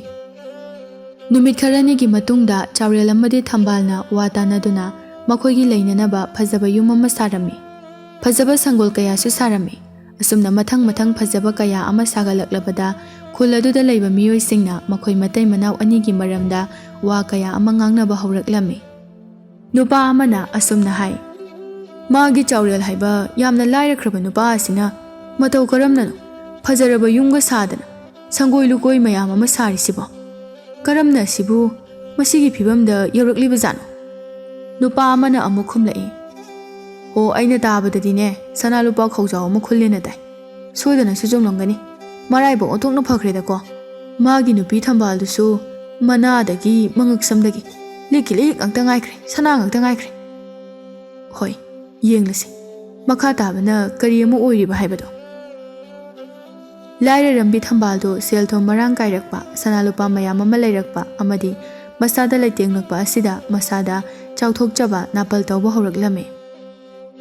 ꯅꯨꯃꯤꯠ ꯈꯔꯅꯤꯒꯤ ꯃꯇꯨꯡꯗ ꯆꯥꯎꯔꯦꯜ ꯑꯃꯗꯤ ꯊꯝꯕꯥꯜꯅ ꯋꯥ ꯇꯥꯅꯗꯨꯅ ꯃꯈꯣꯏꯒꯤ ꯂꯩꯅꯅꯕ ꯐꯖꯕ ꯌꯨꯝ ꯑꯃ ꯁꯥꯔꯝꯃꯤ꯫ ꯐꯖꯕ ꯁꯪꯒꯣꯜ ꯀꯌꯥꯁꯨ ꯁꯥꯔꯝꯃꯤ꯫ ꯑꯁꯨꯝꯅ ꯃꯊꯪ ꯃꯊꯪ ꯐꯖꯕ ꯀꯌꯥ ꯑꯃ ꯁꯥꯒꯠꯂꯛꯂꯕꯗ ꯈꯨꯜ ꯑꯗꯨꯗ ꯂꯩꯕ ꯃꯤꯑꯣꯏꯁꯤꯡꯅ ꯃꯈꯣꯏ ꯃꯇꯩ ꯃꯅꯥꯎ ꯑꯅꯤꯒꯤ ꯃꯔꯝꯗ ꯋꯥ ꯀꯌꯥ ꯑꯃ ꯉꯥꯡꯅꯕ ꯍꯧꯔꯛꯂꯝꯃꯤ꯫ ꯅꯨꯄꯥ ꯑꯃꯅ ꯑꯁꯨꯝꯅ ꯍꯥꯏ, "ꯃꯥꯒꯤ ꯆꯥꯎꯔꯦꯜ ꯍꯥꯏꯕ ꯌꯥꯝꯅ ꯂꯥꯏꯔꯈ꯭ꯔꯕ ꯅꯨꯄꯥ ꯑꯁꯤꯅ ꯃꯇꯧ ꯀꯔꯝꯅꯅꯣ ꯐꯖꯔꯕ ꯌꯨꯝꯒ ꯁꯥꯗꯅ ꯁꯪꯒꯣꯏ ꯂꯨꯀꯣꯏ ꯃꯌꯥꯝ ꯑꯃ ꯁꯥꯔꯤꯁꯤꯕꯣ? ꯀꯔꯝꯅ ꯑꯁꯤꯕꯨ ꯃꯁꯤꯒꯤ ꯐꯤꯕꯝꯗ ꯌꯧꯔꯛꯂꯤꯕꯖꯥꯠꯅꯣ?" ꯅꯨꯄꯥ ꯑꯃꯅ ꯑꯃꯨꯛ ꯈꯨꯝꯂꯛꯏ, "ꯑꯣ, ꯑꯩꯅ ꯇꯥꯕꯗꯗꯤꯅꯦ, ꯁꯅꯥ ꯂꯨꯄꯥ ꯈꯧꯖꯥꯎ ꯑꯃ ꯈꯨꯜꯂꯦꯅ ꯇꯥꯏ꯫ ꯁꯣꯏꯗꯅꯁꯨ ꯆꯨꯝꯂꯝꯒꯅꯤ꯫ ꯃꯔꯥꯏꯕꯛ ꯑꯣꯟꯊꯣꯛꯅ ꯐꯈ꯭ꯔꯦꯗꯀꯣ꯫ ꯃꯥꯒꯤ ꯅꯨꯄꯤ ꯊꯝꯕꯥꯜꯗꯨꯁꯨ ꯃꯅꯥꯗꯒꯤ ꯃꯉꯛꯁꯝꯗꯒꯤ ꯂꯤꯛꯀꯤ ꯂꯤꯛ ꯉꯥꯛꯇ ꯉꯥꯏꯈ꯭ꯔꯦ, ꯁꯅꯥ ꯉꯥꯛꯇ ꯉꯥꯏꯈ꯭ꯔꯦ꯫ ꯍꯣꯏ, ꯌꯦꯡꯂꯁꯤ ꯃꯈꯥ ꯇꯥꯕꯅ ꯀꯔꯤ ꯑꯃꯨꯛ ꯑꯣꯏꯔꯤꯕ ꯍꯥꯏꯕꯗꯣ꯫" ꯂꯥꯏꯔꯔꯝꯕꯤ ꯊꯝꯕꯥꯜꯗꯣ ꯁꯦꯜ ꯊꯨꯝ ꯃꯔꯥꯡ ꯀꯥꯏꯔꯛꯄ, ꯁꯅꯥ ꯂꯨꯄꯥ ꯃꯌꯥꯝ ꯑꯃ ꯂꯩꯔꯛꯄ ꯑꯃꯗꯤ ꯃꯁꯥꯗ ꯂꯩꯇꯦꯡꯂꯛꯄ ꯑꯁꯤꯗ ꯃꯁꯥꯗ ꯆꯥꯎꯊꯣꯛꯆꯕ ꯅꯥꯄꯜ ꯇꯧꯕ ꯍꯧꯔꯛꯂꯝꯃꯤ꯫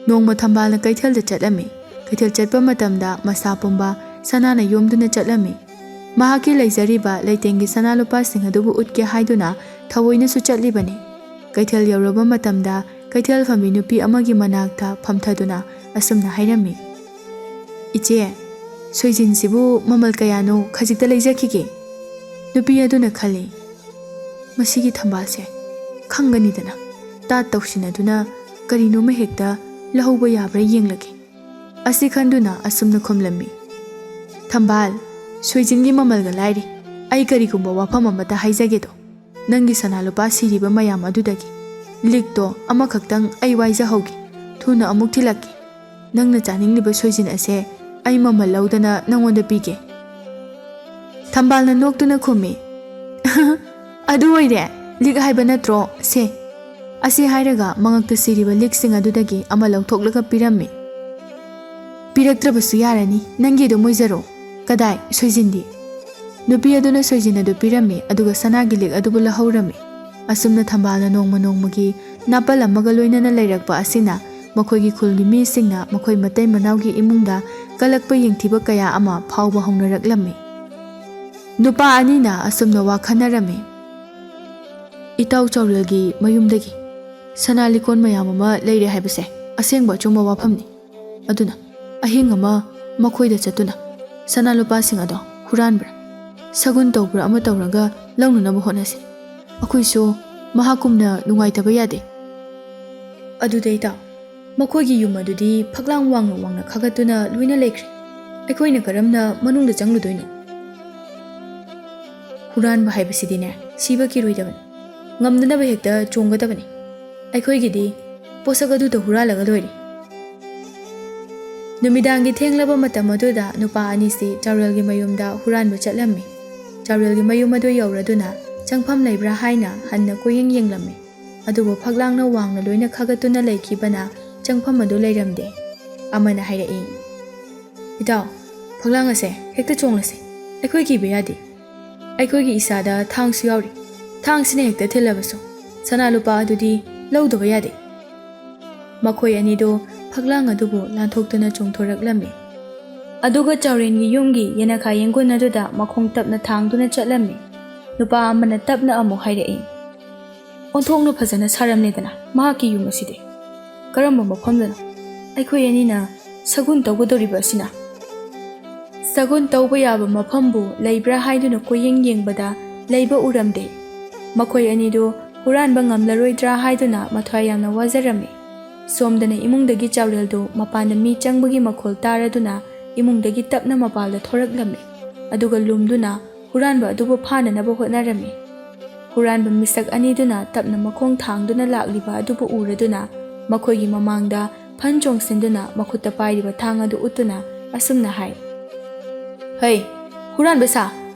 ꯅꯣꯡꯃ ꯊꯝꯕꯥꯜꯅ ꯀꯩꯊꯦꯜꯗ ꯆꯠꯂꯝꯃꯤ꯫ ꯀꯩꯊꯦꯜ ꯆꯠꯄ ꯃꯇꯝꯗ ꯃꯁꯥ ꯄꯨꯝꯕ ꯁꯅꯥꯅ ꯌꯣꯝꯗꯨꯅ ꯆꯠꯂꯝꯃꯤ꯫ ꯃꯍꯥꯛꯀꯤ ꯂꯩꯖꯔꯤꯕ ꯂꯩꯇꯦꯡꯒꯤ ꯁꯅꯥ ꯂꯨꯄꯥꯁꯤꯡ ꯑꯗꯨꯕꯨ ꯎꯠꯀꯦ ꯍꯥꯏꯗꯨꯅ ꯊꯑꯣꯏꯅꯁꯨ ꯆꯠꯂꯤꯕꯅꯤ꯫ ꯀꯩꯊꯦꯜ ꯌꯧꯔꯕ ꯃꯇꯝꯗ ꯀꯩꯊꯦꯜ ꯐꯝꯕꯤ ꯅꯨꯄꯤ ꯑꯃꯒꯤ ꯃꯅꯥꯛꯇ ꯐꯝꯊꯗꯨꯅ ꯑꯁꯨꯝꯅ ꯍꯥꯏꯔꯝꯃꯤ, "ꯏꯆꯦ, ꯁꯣꯏꯖꯤꯟꯁꯤꯕꯨ ꯃꯃꯜ ꯀꯌꯥꯅꯣ ꯈꯖꯤꯛꯇ ꯂꯩꯖꯈꯤꯒꯦ?" ꯅꯨꯄꯤ ꯑꯗꯨꯅ ꯈꯜꯂꯤ, "ꯃꯁꯤꯒꯤ ꯊꯝꯕꯥꯜꯁꯦ ꯈꯪꯒꯅꯤꯗꯅ, ꯇꯥꯠ ꯇꯧꯁꯤꯟꯅꯗꯨꯅ ꯀꯔꯤꯅꯣꯃ ꯍꯦꯛꯇ ꯂꯧꯍꯧꯕ ꯌꯥꯕ꯭ꯔꯥ ꯌꯦꯡꯂꯒꯦ" ꯑꯁꯤ ꯈꯟꯗꯨꯅ ꯑꯁꯨꯝꯅ ꯈꯨꯝꯂꯝꯃꯤ, "ꯊꯝꯕꯥꯜ, ꯁꯣꯏꯖꯤꯟꯒꯤ ꯃꯃꯜꯒ ꯂꯥꯏꯔꯤ꯫ ꯑꯩ ꯀꯔꯤꯒꯨꯝꯕ ꯋꯥꯐꯝ ꯑꯃꯇ ꯍꯥꯏꯖꯒꯦꯗꯣ꯫ ꯅꯪꯒꯤ ꯁꯅꯥ ꯂꯨꯄꯥ ꯁꯤꯔꯤꯕ ꯃꯌꯥꯝ ꯑꯗꯨꯗꯒꯤ ꯂꯤꯛꯇꯣ ꯑꯃꯈꯛꯇꯪ ꯑꯩ ꯋꯥꯏꯖꯍꯧꯒꯦ꯫ ꯊꯨꯅ ꯑꯃꯨꯛ ꯊꯤꯜꯂꯛꯀꯦ꯫ ꯅꯪꯅ ꯆꯥꯅꯤꯡꯂꯤꯕ ꯁꯣꯏꯖꯤꯟ ꯑꯁꯦ ꯑꯩ ꯃꯃꯜ ꯂꯧꯗꯅ ꯅꯪꯉꯣꯟꯗ ꯄꯤꯒꯦ꯫" ꯊꯝꯕꯥꯜꯅ ꯅꯣꯛꯇꯨꯅ ꯈꯨꯝꯃꯤ, "ꯑꯗꯨ ꯑꯣꯏꯔꯦ, ꯂꯤꯛ ꯍꯥꯏꯕ ꯅꯠꯇ꯭ꯔꯣ? ꯁꯦ꯫" ꯑꯁꯤ ꯍꯥꯏꯔꯒ ꯃꯉꯛꯇ ꯁꯤꯔꯤꯕ ꯂꯤꯛꯁꯤꯡ ꯑꯗꯨꯗꯒꯤ ꯑꯃ ꯂꯧꯊꯣꯛꯂꯒ ꯄꯤꯔꯝꯃꯤ꯫ "ꯄꯤꯔꯛꯇ꯭ꯔꯕꯁꯨ ꯌꯥꯔꯅꯤ, ꯅꯪꯒꯤ ꯑꯗꯨꯝ ꯑꯣꯏꯖꯔꯣ꯫ ꯀꯗꯥꯏ ꯁꯣꯏꯖꯤꯟꯗꯤ?" ꯅꯨꯄꯤ ꯑꯗꯨꯅ ꯁꯣꯏꯖꯤꯟ ꯑꯗꯨ ꯄꯤꯔꯝꯃꯤ, ꯑꯗꯨꯒ ꯁꯅꯥꯒꯤ ꯂꯤꯛ ꯑꯗꯨꯕꯨ ꯂꯧꯍꯧꯔꯝꯃꯤ꯫ ꯑꯁꯨꯝꯅ ꯊꯝꯕꯥꯜꯅ ꯅꯣꯡꯃ ꯅꯣꯡꯃꯒꯤ ꯅꯥꯄꯜ ꯑꯃꯒ ꯂꯣꯏꯅꯅ ꯂꯩꯔꯛꯄ ꯑꯁꯤꯅ ꯃꯈꯣꯏꯒꯤ ꯈꯨꯜꯒꯤ ꯃꯤꯁꯤꯡꯅ ꯃꯈꯣꯏ ꯃꯇꯩ ꯃꯅꯥꯎꯒꯤ ꯏꯃꯨꯡꯗ ꯀꯜꯂꯛꯄ ꯌꯦꯡꯊꯤꯕ ꯀꯌꯥ ꯑꯃ ꯐꯥꯎꯕ ꯍꯧꯅꯔꯛꯂꯝꯃꯤ꯫ ꯅꯨꯄꯥ ꯑꯅꯤꯅ ꯑꯁꯨꯝꯅ ꯋꯥ ꯈꯟꯅꯔꯝꯃꯤ꯫ ꯏꯇꯥꯎ ꯆꯥꯎꯔꯦꯜꯒꯤ ꯃꯌꯨꯝꯗꯒꯤ ꯁꯅꯥ ꯂꯤꯛꯀꯣꯟ ꯃꯌꯥꯝ ꯑꯃ ꯂꯩꯔꯦ ꯍꯥꯏꯕꯁꯦ ꯑꯁꯦꯡꯕ ꯑꯆꯨꯝꯕ ꯋꯥꯐꯝꯅꯤ꯫ ꯑꯗꯨꯅ ꯑꯍꯤꯡ ꯑꯃ ꯃꯈꯣꯏꯗ ꯆꯠꯇꯨꯅ ꯁꯅꯥ ꯂꯨꯄꯥꯁꯤꯡ ꯑꯗꯣ ꯍꯨꯔꯥꯟꯕ꯭ꯔꯥ, ꯁꯒꯨꯟ ꯇꯧꯕ꯭ꯔꯥ ꯑꯃ ꯇꯧꯔꯒ ꯂꯧꯅꯅꯕ ꯍꯣꯠꯅꯁꯤ꯫ ꯑꯩꯈꯣꯏꯁꯨ ꯃꯍꯥꯛꯀꯨꯝꯅ ꯅꯨꯡꯉꯥꯏꯇꯕ ꯌꯥꯗꯦ꯫ ꯑꯗꯨꯗ ꯏꯇꯥꯎ, ꯃꯈꯣꯏꯒꯤ ꯌꯨꯝ ꯑꯗꯨꯗꯤ ꯐꯛꯂꯥꯡ ꯋꯥꯡꯅ ꯋꯥꯡꯅ ꯈꯥꯒꯠꯇꯨꯅ ꯂꯣꯏꯅ ꯂꯩꯈ꯭ꯔꯦ꯫ ꯑꯩꯈꯣꯏꯅ ꯀꯔꯝꯅ ꯃꯅꯨꯡꯗ ꯆꯪꯂꯨꯗꯣꯏꯅꯣ? ꯍꯨꯔꯥꯟꯕ ꯍꯥꯏꯕꯁꯤꯗꯤꯅꯦ, ꯁꯤꯕ ꯀꯤꯔꯣꯏꯗꯕꯅꯤ꯫ ꯉꯝꯗꯅꯕ ꯍꯦꯛꯇ ꯆꯣꯡꯒꯗꯕꯅꯤ꯫ ꯑꯩꯈꯣꯏꯒꯤꯗꯤ ꯄꯣꯠꯁꯛ ꯑꯗꯨꯇ ꯍꯨꯔꯥꯜꯂꯒ ꯂꯣꯏꯔꯦ꯫ ꯅꯨꯃꯤꯗꯥꯡꯒꯤ ꯊꯦꯡꯂꯕ ꯃꯇꯝ ꯑꯗꯨꯗ ꯅꯨꯄꯥ ꯑꯅꯤꯁꯤ ꯆꯥꯎꯔꯦꯜꯒꯤ ꯃꯌꯨꯝꯗ ꯍꯨꯔꯥꯟꯕ ꯆꯠꯂꯝꯃꯤ꯫ ꯆꯥꯎꯔꯦꯜꯒꯤ ꯃꯌꯨꯝ ꯑꯗꯨ ꯌꯧꯔꯗꯨꯅ ꯆꯪꯐꯝ ꯂꯩꯕ꯭ꯔꯥ ꯍꯥꯏꯅ ꯍꯟꯅ ꯀꯣꯏꯌꯦꯡ ꯌꯦꯡꯂꯝꯃꯤ꯫ ꯑꯗꯨꯕꯨ ꯐꯛꯂꯥꯡꯅ ꯋꯥꯡꯅ ꯂꯣꯏꯅ ꯈꯥꯒꯠꯇꯨꯅ ꯂꯩꯈꯤꯕꯅ ꯆꯪꯐꯝ ꯑꯗꯨ ꯂꯩꯔꯝꯗꯦ꯫ ꯑꯃꯅ ꯍꯥꯏꯔꯛꯏ, "ꯏꯇꯥꯎ, ꯐꯛꯂꯥꯡ ꯑꯁꯦ ꯍꯦꯛꯇ ꯆꯣꯡꯂꯁꯤ꯫ ꯑꯩꯈꯣꯏ ꯀꯤꯕ ꯌꯥꯗꯦ꯫ ꯑꯩꯈꯣꯏꯒꯤ ꯏꯁꯥꯗ ꯊꯥꯡꯁꯨ ꯌꯥꯎꯔꯤ꯫ ꯊꯥꯡꯁꯤꯅ ꯍꯦꯛꯇ ꯊꯤꯜꯂꯕꯁꯨ ꯁꯅꯥ ꯂꯨꯄꯥ ꯑꯗꯨꯗꯤ ꯂꯧꯗꯕ ꯌꯥꯗꯦ꯫" ꯃꯈꯣꯏ ꯑꯅꯤꯗꯨ ꯐꯛꯂꯥꯡ ꯑꯗꯨꯕꯨ ꯂꯥꯟꯊꯣꯛꯇꯨꯅ ꯆꯣꯡꯊꯣꯔꯛꯂꯝꯃꯤ꯫ ꯑꯗꯨꯒ ꯆꯥꯎꯔꯦꯟꯒꯤ ꯌꯨꯝꯒꯤ ꯌꯦꯅꯈꯥ ꯌꯦꯡꯒꯣꯟ ꯑꯗꯨꯗ ꯃꯈꯣꯡ ꯇꯞꯅ ꯊꯥꯡꯗꯨꯅ ꯆꯠꯂꯝꯃꯤ꯫ ꯅꯨꯄꯥ ꯑꯃꯅ ꯇꯞꯅ ꯑꯃꯨꯛ ꯍꯥꯏꯔꯛꯏ, "ꯑꯣꯟꯊꯣꯛꯅ ꯐꯖꯅ ꯁꯥꯔꯝꯂꯦꯗꯅ ꯃꯍꯥꯛꯀꯤ ꯌꯨꯝ ꯑꯁꯤꯗꯤ꯫ ꯀꯔꯝꯕ ꯃꯐꯝꯗꯅꯣ ꯑꯩꯈꯣꯏ ꯑꯅꯤꯅ ꯁꯒꯨꯟ ꯇꯧꯒꯗꯧꯔꯤꯕ ꯑꯁꯤꯅ?" ꯁꯒꯨꯟ ꯇꯧꯕ ꯌꯥꯕ ꯃꯐꯝꯕꯨ ꯂꯩꯕ꯭ꯔꯥ ꯍꯥꯏꯗꯨꯅ ꯀꯣꯏꯌꯦꯡ ꯌꯦꯡꯕꯗ ꯂꯩꯕ ꯎꯔꯝꯗꯦ꯫ ꯃꯈꯣꯏ ꯑꯅꯤꯗꯨ ꯍꯨꯔꯥꯟꯕ ꯉꯝꯂꯔꯣꯏꯗ꯭ꯔꯥ ꯍꯥꯏꯗꯨꯅ ꯃꯊ꯭ꯋꯥꯏ ꯌꯥꯝꯅ ꯋꯥꯖꯔꯝꯃꯤ꯫ ꯁꯣꯝꯗꯅ ꯏꯃꯨꯡꯗꯒꯤ ꯆꯥꯎꯔꯦꯜꯗꯨ ꯃꯄꯥꯟꯗ ꯃꯤ ꯆꯪꯕꯒꯤ ꯃꯈꯣꯜ ꯇꯥꯔꯗꯨꯅ ꯏꯃꯨꯡꯗꯒꯤ ꯇꯞꯅ ꯃꯄꯥꯜꯗ ꯊꯣꯔꯛꯂꯝꯃꯤ꯫ ꯑꯗꯨꯒ ꯂꯨꯝꯗꯨꯅ ꯍꯨꯔꯥꯟꯕ ꯑꯗꯨꯕꯨ ꯐꯥꯅꯅꯕ ꯍꯣꯠꯅꯔꯝꯃꯤ꯫ ꯍꯨꯔꯥꯟꯕ ꯃꯤꯁꯛ ꯑꯅꯤꯗꯨꯅ ꯇꯞꯅ ꯃꯈꯣꯡ ꯊꯥꯡꯗꯨꯅ ꯂꯥꯛꯂꯤꯕ ꯑꯗꯨꯕꯨ ꯎꯔꯗꯨꯅ ꯃꯈꯣꯏꯒꯤ ꯃꯃꯥꯡꯗ ꯐꯟ ꯆꯣꯡꯁꯤꯟꯗꯨꯅ ꯃꯈꯨꯠꯇ ꯄꯥꯏꯔꯤꯕ ꯊꯥꯡ ꯑꯗꯨ ꯎꯠꯇꯨꯅ ꯑꯁꯨꯝꯅ ꯍꯥꯏ, "ꯍꯩ, ꯍꯨꯔꯥꯟꯕ ꯁꯥ,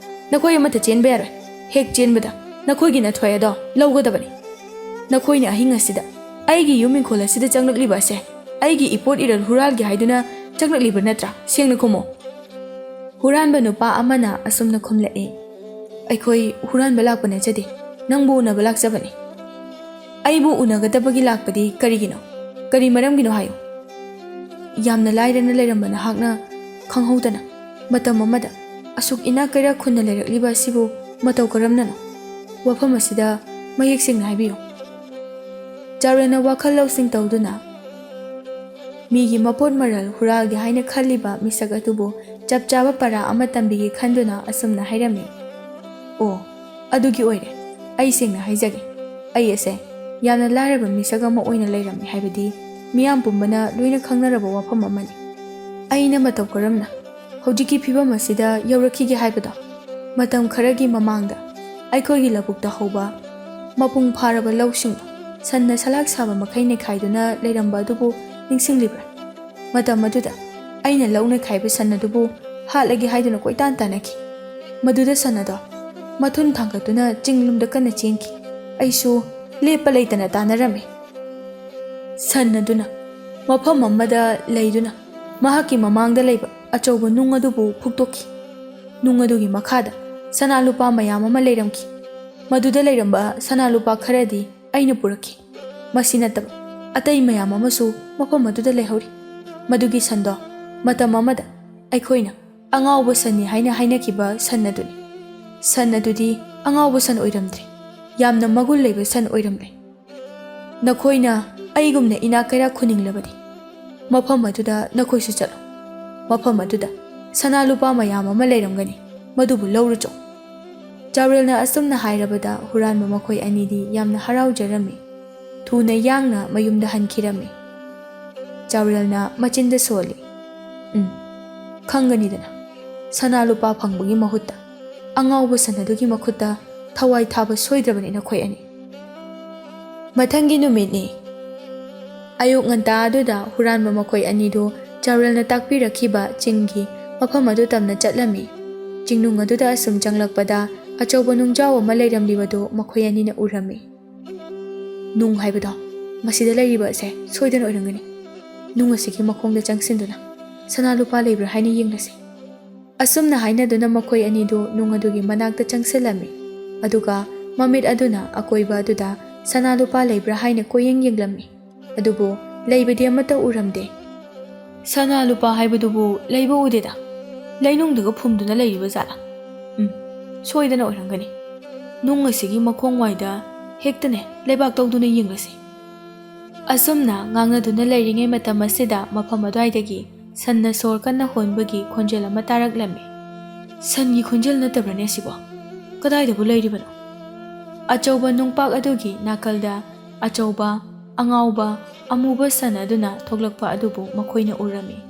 ꯅꯈꯣꯏ ꯑꯃꯠꯇ ꯆꯦꯟꯕ ꯌꯥꯔꯣꯏ꯫ ꯍꯦꯛ ꯆꯦꯟꯕꯗ ꯅꯈꯣꯏꯒꯤ ꯅꯊ꯭ꯋꯥꯏ ꯑꯗꯣ ꯂꯧꯒꯗꯕꯅꯤ꯫ ꯅꯈꯣꯏꯅ ꯑꯍꯤꯡ ꯑꯁꯤꯗ ꯑꯩꯒꯤ ꯌꯨꯝ ꯏꯪꯈꯣꯜ ꯑꯁꯤꯗ ꯆꯪꯂꯛꯂꯤꯕ ꯑꯁꯦ ꯑꯩꯒꯤ ꯏꯄꯣꯠ ꯏꯔꯜ ꯍꯨꯔꯥꯜꯒꯦ ꯍꯥꯏꯗꯨꯅ ꯆꯪꯂꯛꯂꯤꯕ ꯅꯠꯇ꯭ꯔꯥ? ꯁꯦꯡꯅ ꯈꯨꯝꯃꯣ꯫" ꯍꯨꯔꯥꯟꯕ ꯅꯨꯄꯥ ꯑꯃꯅ ꯑꯁꯨꯝꯅ ꯈꯨꯝꯂꯛꯏ, "ꯑꯩꯈꯣꯏ ꯍꯨꯔꯥꯟꯕ ꯂꯥꯛꯄ ꯅꯠꯆꯗꯦ, ꯅꯪꯕꯨ ꯎꯅꯕ ꯂꯥꯛꯆꯕꯅꯤ꯫" ꯑꯩꯕꯨ ꯎꯅꯒꯗꯕꯒꯤ ꯂꯥꯛꯄꯗꯤ ꯀꯔꯤꯒꯤꯅꯣ? ꯀꯔꯤ ꯃꯔꯝꯒꯤꯅꯣ ꯍꯥꯏꯌꯨ꯫ ꯌꯥꯝꯅ ꯂꯥꯏꯔꯅ ꯂꯩꯔꯝꯕ ꯅꯍꯥꯛꯅ ꯈꯪꯍꯧꯗꯅ ꯃꯇꯝ ꯑꯃꯗ ꯑꯁꯨꯛ ꯏꯅꯥꯛ ꯀꯩꯔꯥꯛ ꯈꯨꯟꯅ ꯂꯩꯔꯛꯂꯤꯕ ꯑꯁꯤꯕꯨ ꯃꯇꯧ ꯀꯔꯝꯅꯅꯣ? ꯋꯥꯐꯝ ꯑꯁꯤꯗ ꯃꯌꯦꯛ ꯁꯦꯡꯅ ꯍꯥꯏꯕꯤꯌꯨ꯫ ꯆꯥꯎꯔꯦꯜꯅ ꯋꯥꯈꯜ ꯂꯧꯁꯤꯡ ꯇꯧꯗꯨꯅ ꯃꯤꯒꯤ ꯃꯄꯣꯠ ꯃꯔꯜ ꯍꯨꯔꯥꯜꯒꯦ ꯍꯥꯏꯅ ꯈꯜꯂꯤꯕ ꯃꯤꯁꯛ ꯑꯗꯨꯕꯨ ꯆꯞ ꯆꯥꯕ ꯄꯔꯥ ꯑꯃ ꯇꯝꯕꯤꯒꯦ ꯈꯟꯗꯨꯅ ꯑꯁꯨꯝꯅ ꯍꯥꯏꯔꯝꯃꯤ꯫ ꯑꯣ, ꯑꯗꯨꯒꯤ ꯑꯣꯏꯔꯦ꯫ ꯑꯩ ꯁꯦꯡꯅ ꯍꯥꯏꯖꯒꯦ, ꯑꯩ ꯑꯁꯦ ꯌꯥꯝꯅ ꯂꯥꯏꯔꯕ ꯃꯤꯁꯛ ꯑꯃ ꯑꯣꯏꯅ ꯂꯩꯔꯝꯃꯤ ꯍꯥꯏꯕꯗꯤ ꯃꯤꯌꯥꯝ ꯄꯨꯝꯕꯅ ꯂꯣꯏꯅ ꯈꯪꯅꯔꯕ ꯋꯥꯐꯝ ꯑꯃꯅꯤ꯫ ꯑꯩꯅ ꯃꯇꯧ ꯀꯔꯝꯅ ꯍꯧꯖꯤꯛꯀꯤ ꯐꯤꯕꯝ ꯑꯁꯤꯗ ꯌꯧꯔꯛꯈꯤꯒꯦ ꯍꯥꯏꯕꯗꯣ ꯃꯇꯝ ꯈꯔꯒꯤ ꯃꯃꯥꯡꯗ ꯑꯩꯈꯣꯏꯒꯤ ꯂꯧꯕꯨꯛꯇ ꯍꯧꯕ ꯃꯄꯨꯡ ꯐꯥꯔꯕ ꯂꯧꯁꯤꯡꯗꯣ ꯁꯟꯅ ꯁꯂꯥꯛ ꯁꯥꯕ ꯃꯈꯩ ꯅꯩꯈꯥꯏꯗꯨꯅ ꯂꯩꯔꯝꯕ ꯑꯗꯨꯕꯨ ꯅꯤꯡꯁꯤꯡꯂꯤꯕ꯭ꯔꯥ? ꯃꯇꯝ ꯑꯗꯨꯗ ꯑꯩꯅ ꯂꯧ ꯅꯩꯈꯥꯏꯕ ꯁꯟ ꯑꯗꯨꯕꯨ ꯍꯥꯠꯂꯒꯦ ꯍꯥꯏꯗꯨꯅ ꯀꯣꯏꯇꯥꯟ ꯇꯥꯟꯅꯈꯤ꯫ ꯃꯗꯨꯗ ꯁꯟ ꯑꯗꯣ ꯃꯊꯨꯟ ꯊꯥꯡꯒꯠꯇꯨꯅ ꯆꯤꯡꯂꯣꯝꯗ ꯀꯟꯅ ꯆꯦꯟꯈꯤ꯫ ꯑꯩꯁꯨ ꯂꯦꯞꯄ ꯂꯩꯇꯅ ꯇꯥꯟꯅꯔꯝꯃꯤ꯫ ꯁꯟ ꯑꯗꯨꯅ ꯃꯐꯝ ꯑꯃꯗ ꯂꯩꯗꯨꯅ ꯃꯍꯥꯛꯀꯤ ꯃꯃꯥꯡꯗ ꯂꯩꯕ ꯑꯆꯧꯕ ꯅꯨꯡ ꯑꯗꯨꯕꯨ ꯐꯨꯛꯇꯣꯛꯈꯤ꯫ ꯅꯨꯡ ꯑꯗꯨꯒꯤ ꯃꯈꯥꯗ ꯁꯅꯥ ꯂꯨꯄꯥ ꯃꯌꯥꯝ ꯑꯃ ꯂꯩꯔꯝꯈꯤ꯫ ꯃꯗꯨꯗ ꯂꯩꯔꯝꯕ ꯁꯅꯥ ꯂꯨꯄꯥ ꯈꯔꯗꯤ ꯑꯩꯅ ꯄꯨꯔꯛꯈꯤ꯫ ꯃꯁꯤ ꯅꯠꯇꯕ ꯑꯇꯩ ꯃꯌꯥꯝ ꯑꯃꯁꯨ ꯃꯐꯝ ꯑꯗꯨꯗ ꯂꯩꯍꯧꯔꯤ꯫ ꯃꯗꯨꯒꯤ ꯁꯟꯗꯣ ꯃꯇꯝ ꯑꯃꯗ ꯑꯩꯈꯣꯏꯅ ꯑꯉꯥꯎꯕ ꯁꯟꯅꯤ ꯍꯥꯏꯅ ꯍꯥꯏꯅꯈꯤꯕ ꯁꯟ ꯑꯗꯨꯅꯤ꯫ ꯁꯟ ꯑꯗꯨꯗꯤ ꯑꯉꯥꯎꯕ ꯁꯟ ꯑꯣꯏꯔꯝꯗ꯭ꯔꯦ꯫ ꯌꯥꯝꯅ ꯃꯒꯨꯟ ꯂꯩꯕ ꯁꯟ ꯑꯣꯏꯔꯝꯂꯦ꯫ ꯅꯈꯣꯏꯅ ꯑꯩꯒꯨꯝꯅ ꯏꯅꯥꯛ ꯀꯩꯔꯥꯛ ꯈꯨꯅꯤꯡꯂꯕꯗꯤ ꯃꯐꯝ ꯑꯗꯨꯗ ꯅꯈꯣꯏꯁꯨ ꯆꯠꯂꯨ꯫ ꯃꯐꯝ ꯑꯗꯨꯗ ꯁꯅꯥ ꯂꯨꯄꯥ ꯃꯌꯥꯝ ꯑꯃ ꯂꯩꯔꯝꯒꯅꯤ, ꯃꯗꯨꯕꯨ ꯂꯧꯔꯨꯆꯣ꯫ ꯆꯥꯎꯔꯦꯜꯅ ꯑꯁꯨꯝꯅ ꯍꯥꯏꯔꯕꯗ ꯍꯨꯔꯥꯟꯕ ꯃꯈꯣꯏ ꯑꯅꯤꯗꯤ ꯌꯥꯝꯅ ꯍꯔꯥꯎꯖꯔꯝꯃꯤ꯫ ꯊꯨꯅ ꯌꯥꯡꯅ ꯃꯌꯨꯝꯗ ꯍꯟꯈꯤꯔꯝꯃꯤ꯫ ꯆꯥꯎꯔꯦꯜꯅ ꯃꯆꯤꯟꯗ ꯁꯣꯜꯂꯤ, "ꯎꯝ, ꯈꯪꯒꯅꯤꯗꯅ, ꯁꯅꯥ ꯂꯨꯄꯥ ꯐꯪꯕꯒꯤ ꯃꯍꯨꯠꯇ ꯑꯉꯥꯎꯕ ꯁꯟ ꯑꯗꯨꯒꯤ ꯃꯈꯨꯠꯇ ꯊꯋꯥꯏ ꯊꯥꯕ ꯁꯣꯏꯗ꯭ꯔꯕꯅꯤ ꯅꯈꯣꯏ ꯑꯅꯤ꯫" ꯃꯊꯪꯒꯤ ꯅꯨꯃꯤꯠꯅꯤ꯫ ꯑꯌꯨꯛ ꯉꯟꯇꯥ ꯑꯗꯨꯗ ꯍꯨꯔꯥꯟꯕ ꯃꯈꯣꯏ ꯑꯅꯤꯗꯨ ꯆꯥꯎꯔꯦꯜꯅ ꯇꯥꯛꯄꯤꯔꯛꯈꯤꯕ ꯆꯤꯡꯒꯤ ꯃꯐꯝ ꯑꯗꯨ ꯇꯝꯅ ꯆꯠꯂꯝꯃꯤ꯫ ꯆꯤꯡꯅꯨꯡ ꯑꯗꯨꯗ ꯑꯁꯨꯝ ꯆꯪꯂꯛꯄꯗ ꯑꯆꯧꯕ ꯅꯨꯡꯖꯥꯎ ꯑꯃ ꯂꯩꯔꯝꯂꯤꯕꯗꯨ ꯃꯈꯣꯏ ꯑꯅꯤꯅ ꯎꯔꯝꯃꯤ꯫ "ꯅꯨꯡ ꯍꯥꯏꯕꯗꯣ ꯃꯁꯤꯗ ꯂꯩꯔꯤꯕ ꯑꯁꯦ ꯁꯣꯏꯗꯅ ꯑꯣꯏꯔꯝꯒꯅꯤ꯫ ꯅꯨꯡ ꯑꯁꯤꯒꯤ ꯃꯈꯣꯡꯗ ꯆꯪꯁꯤꯟꯗꯨꯅ ꯁꯅꯥ ꯂꯨꯄꯥ ꯂꯩꯕ꯭ꯔꯥ ꯍꯥꯏꯅ ꯌꯦꯡꯂꯁꯤ꯫" ꯑꯁꯨꯝꯅ ꯍꯥꯏꯅꯗꯨꯅ ꯃꯈꯣꯏ ꯑꯅꯤꯗꯨ ꯅꯨꯡ ꯑꯗꯨꯒꯤ ꯃꯅꯥꯛꯇ ꯆꯪꯁꯤꯜꯂꯝꯃꯤ꯫ ꯑꯗꯨꯒ ꯃꯃꯤꯠ ꯑꯗꯨꯅ ꯑꯀꯣꯏꯕ ꯑꯗꯨꯗ ꯁꯅꯥ ꯂꯨꯄꯥ ꯂꯩꯕ꯭ꯔꯥ ꯍꯥꯏꯅ ꯀꯣꯏꯌꯦꯡ ꯌꯦꯡꯂꯝꯃꯤ꯫ ꯑꯗꯨꯕꯨ ꯂꯩꯕꯗꯤ ꯑꯃꯠꯇ ꯎꯔꯝꯗꯦ꯫ "ꯁꯅꯥ ꯂꯨꯄꯥ ꯍꯥꯏꯕꯗꯨꯕꯨ ꯂꯩꯕ ꯎꯗꯦꯗ꯫ ꯂꯩꯅꯨꯡꯗꯒ ꯐꯨꯝꯗꯨꯅ ꯂꯩꯔꯤꯕ ꯖꯥꯠꯂꯥ? ꯎꯝ, ꯁꯣꯏꯗꯅ ꯑꯣꯏꯔꯝꯒꯅꯤ꯫ ꯅꯨꯡ ꯑꯁꯤꯒꯤ ꯃꯈꯣꯡ ꯋꯥꯏꯗ ꯍꯦꯛꯇꯅꯦ ꯂꯩꯕꯥꯛ ꯇꯧꯗꯨꯅ ꯌꯦꯡꯂꯁꯤ꯫" ꯑꯁꯨꯝꯅ ꯉꯥꯡꯅꯗꯨꯅ ꯂꯩꯔꯤꯉꯩ ꯃꯇꯝ ꯑꯁꯤꯗ ꯃꯐꯝ ꯑꯗꯨꯋꯥꯏꯗꯒꯤ ꯁꯟꯅ ꯁꯣꯔ ꯀꯟꯅ ꯍꯣꯟꯕꯒꯤ ꯈꯣꯟꯖꯦꯜ ꯑꯃ ꯇꯥꯔꯛꯂꯝꯃꯤ꯫ "ꯁꯟꯒꯤ ꯈꯣꯟꯖꯦꯜ ꯅꯠꯇꯕ꯭ꯔꯅꯦ ꯑꯁꯤꯕꯣ? ꯀꯗꯥꯏꯗꯕꯨ ꯂꯩꯔꯤꯕꯅꯣ?" ꯑꯆꯧꯕ ꯅꯨꯡꯄꯥꯛ ꯑꯗꯨꯒꯤ ꯅꯥꯀꯜꯗ ꯑꯆꯧꯕ, ꯑꯉꯥꯎꯕ, ꯑꯃꯨꯕ ꯁꯟ ꯑꯗꯨꯅ ꯊꯣꯛꯂꯛꯄ ꯑꯗꯨꯕꯨ ꯃꯈꯣꯏꯅ ꯎꯔꯝꯃꯤ꯫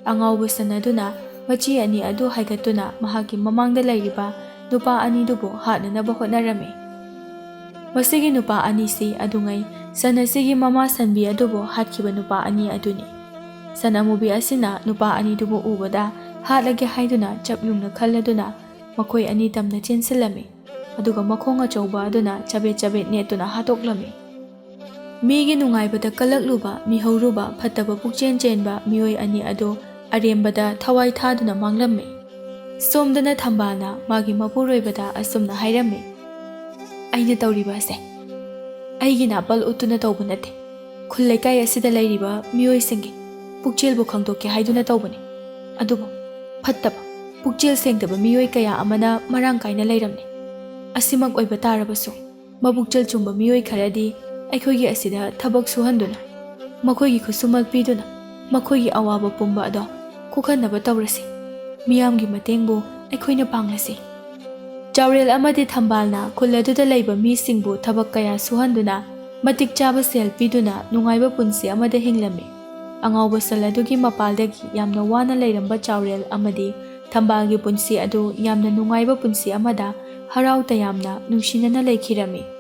ꯑꯉꯥꯎꯕ ꯁꯟ ꯑꯗꯨꯅ ꯃꯆꯤ ꯑꯅꯤ ꯑꯗꯨ ꯍꯥꯏꯒꯠꯇꯨꯅ ꯃꯍꯥꯛꯀꯤ ꯃꯃꯥꯡꯗ ꯂꯩꯔꯤꯕ ꯅꯨꯄꯥ ꯑꯅꯤꯗꯨꯕꯨ ꯍꯥꯠꯅꯅꯕ ꯍꯣꯠꯅꯔꯝꯃꯤ꯫ ꯃꯁꯤꯒꯤ ꯅꯨꯄꯥ ꯑꯅꯤꯁꯤ ꯑꯗꯨꯉꯩ ꯁꯟ ꯑꯁꯤꯒꯤ ꯃꯃꯥ ꯁꯟꯕꯤ ꯑꯗꯨꯕꯨ ꯍꯥꯠꯈꯤꯕ ꯅꯨꯄꯥ ꯑꯅꯤ ꯑꯗꯨꯅꯤ꯫ ꯁꯟ ꯑꯃꯨꯕꯤ ꯑꯁꯤꯅ ꯅꯨꯄꯥ ꯑꯅꯤꯗꯨꯕꯨ ꯎꯕꯗ ꯍꯥꯠꯂꯒꯦ ꯍꯥꯏꯗꯨꯅ ꯆꯞ ꯌꯨꯡꯅ ꯈꯜꯂꯗꯨꯅ ꯃꯈꯣꯏ ꯑꯅꯤ ꯇꯝꯅ ꯆꯦꯟꯁꯤꯜꯂꯝꯃꯤ꯫ ꯑꯗꯨꯒ ꯃꯈꯣꯡ ꯑꯆꯧꯕ ꯑꯗꯨꯅ ꯆꯕꯦꯠ ꯆꯕꯦꯠ ꯅꯦꯠꯇꯨꯅ ꯍꯥꯠꯇꯣꯛꯂꯝꯃꯤ꯫ ꯃꯤꯒꯤ ꯅꯨꯡꯉꯥꯏꯕꯗ ꯀꯜꯂꯛꯂꯨꯕ, ꯃꯤꯍꯧꯔꯨꯕ, ꯐꯠꯇꯕ ꯄꯨꯛꯆꯦꯟ ꯆꯦꯟꯕ ꯃꯤꯑꯣꯏ ꯑꯅꯤ ꯑꯗꯨ ꯑꯔꯦꯝꯕꯗ ꯊꯋꯥꯏ ꯊꯥꯗꯨꯅ ꯃꯥꯡꯂꯝꯃꯤ꯫ ꯁꯣꯝꯗꯅ ꯊꯝꯕꯥꯜꯅ ꯃꯥꯒꯤ ꯃꯄꯨꯔꯣꯏꯕꯗ ꯑꯁꯨꯝꯅ ꯍꯥꯏꯔꯝꯃꯤ, "ꯑꯩꯅ ꯇꯧꯔꯤꯕ ꯑꯁꯦ ꯑꯩꯒꯤ ꯅꯥꯄꯜ ꯎꯠꯇꯨꯅ ꯇꯧꯕ ꯅꯠꯇꯦ꯫ ꯈꯨꯜ ꯂꯩꯀꯥꯏ ꯑꯁꯤꯗ ꯂꯩꯔꯤꯕ ꯃꯤꯑꯣꯏꯁꯤꯡꯒꯤ ꯄꯨꯛꯆꯦꯜꯕꯨ ꯈꯪꯗꯣꯛꯀꯦ ꯍꯥꯏꯗꯨꯅ ꯇꯧꯕꯅꯤ꯫ ꯑꯗꯨꯕꯨ ꯐꯠꯇꯕ, ꯄꯨꯛꯆꯦꯜ ꯁꯦꯡꯗꯕ ꯃꯤꯑꯣꯏ ꯀꯌꯥ ꯑꯃꯅ ꯃꯔꯥꯡ ꯀꯥꯏꯅ ꯂꯩꯔꯝꯂꯦ꯫ ꯑꯁꯤꯃꯛ ꯑꯣꯏꯕ ꯇꯥꯔꯕꯁꯨ, ꯃꯄꯨꯛꯆꯦꯜ ꯆꯨꯝꯕ ꯃꯤꯑꯣꯏ ꯈꯔꯗꯤ ꯑꯩꯈꯣꯏꯒꯤ ꯑꯁꯤꯗ ꯊꯕꯛ ꯁꯨꯍꯟꯗꯨꯅ, ꯃꯈꯣꯏꯒꯤ ꯈꯨꯠꯁꯨꯃꯜ ꯄꯤꯗꯨꯅ, ꯃꯈꯣꯏꯒꯤ ꯑꯋꯥꯕ ꯄꯨꯝꯕ ꯑꯗꯣ ꯀꯣꯛꯍꯟꯅꯕ ꯇꯧꯔꯁꯤ꯫ ꯃꯤꯌꯥꯝꯒꯤ ꯃꯇꯦꯡꯕꯨ ꯑꯩꯈꯣꯏꯅ ꯄꯥꯡꯂꯁꯤ꯫" ꯆꯥꯎꯔꯦꯜ ꯑꯃꯗꯤ ꯊꯝꯕꯥꯜꯅ ꯈꯨꯜ ꯑꯗꯨꯗ ꯂꯩꯕ ꯃꯤꯁꯤꯡꯕꯨ ꯊꯕꯛ ꯀꯌꯥ ꯁꯨꯍꯟꯗꯨꯅ, ꯃꯇꯤꯛ ꯆꯥꯕ ꯁꯦꯜ ꯄꯤꯗꯨꯅ ꯅꯨꯡꯉꯥꯏꯕ ꯄꯨꯟꯁꯤ ꯑꯃꯗ ꯍꯤꯡꯂꯝꯃꯤ꯫ ꯑꯉꯥꯎꯕ ꯁꯟ ꯑꯗꯨꯒꯤ ꯃꯄꯥꯜꯗꯒꯤ ꯌꯥꯝꯅ ꯋꯥꯅ ꯂꯩꯔꯝꯕ ꯆꯥꯎꯔꯦꯜ ꯑꯃꯗꯤ ꯊꯝꯕꯥꯜꯒꯤ ꯄꯨꯟꯁꯤ ꯑꯗꯨ ꯌꯥꯝꯅ ꯅꯨꯡꯉꯥꯏꯕ ꯄꯨꯟꯁꯤ ꯑꯃꯗ ꯍꯔꯥꯎ ꯇꯌꯥꯝꯅ ꯅꯨꯡꯁꯤꯅꯅ ꯂꯩꯈꯤꯔꯝꯃꯤ꯫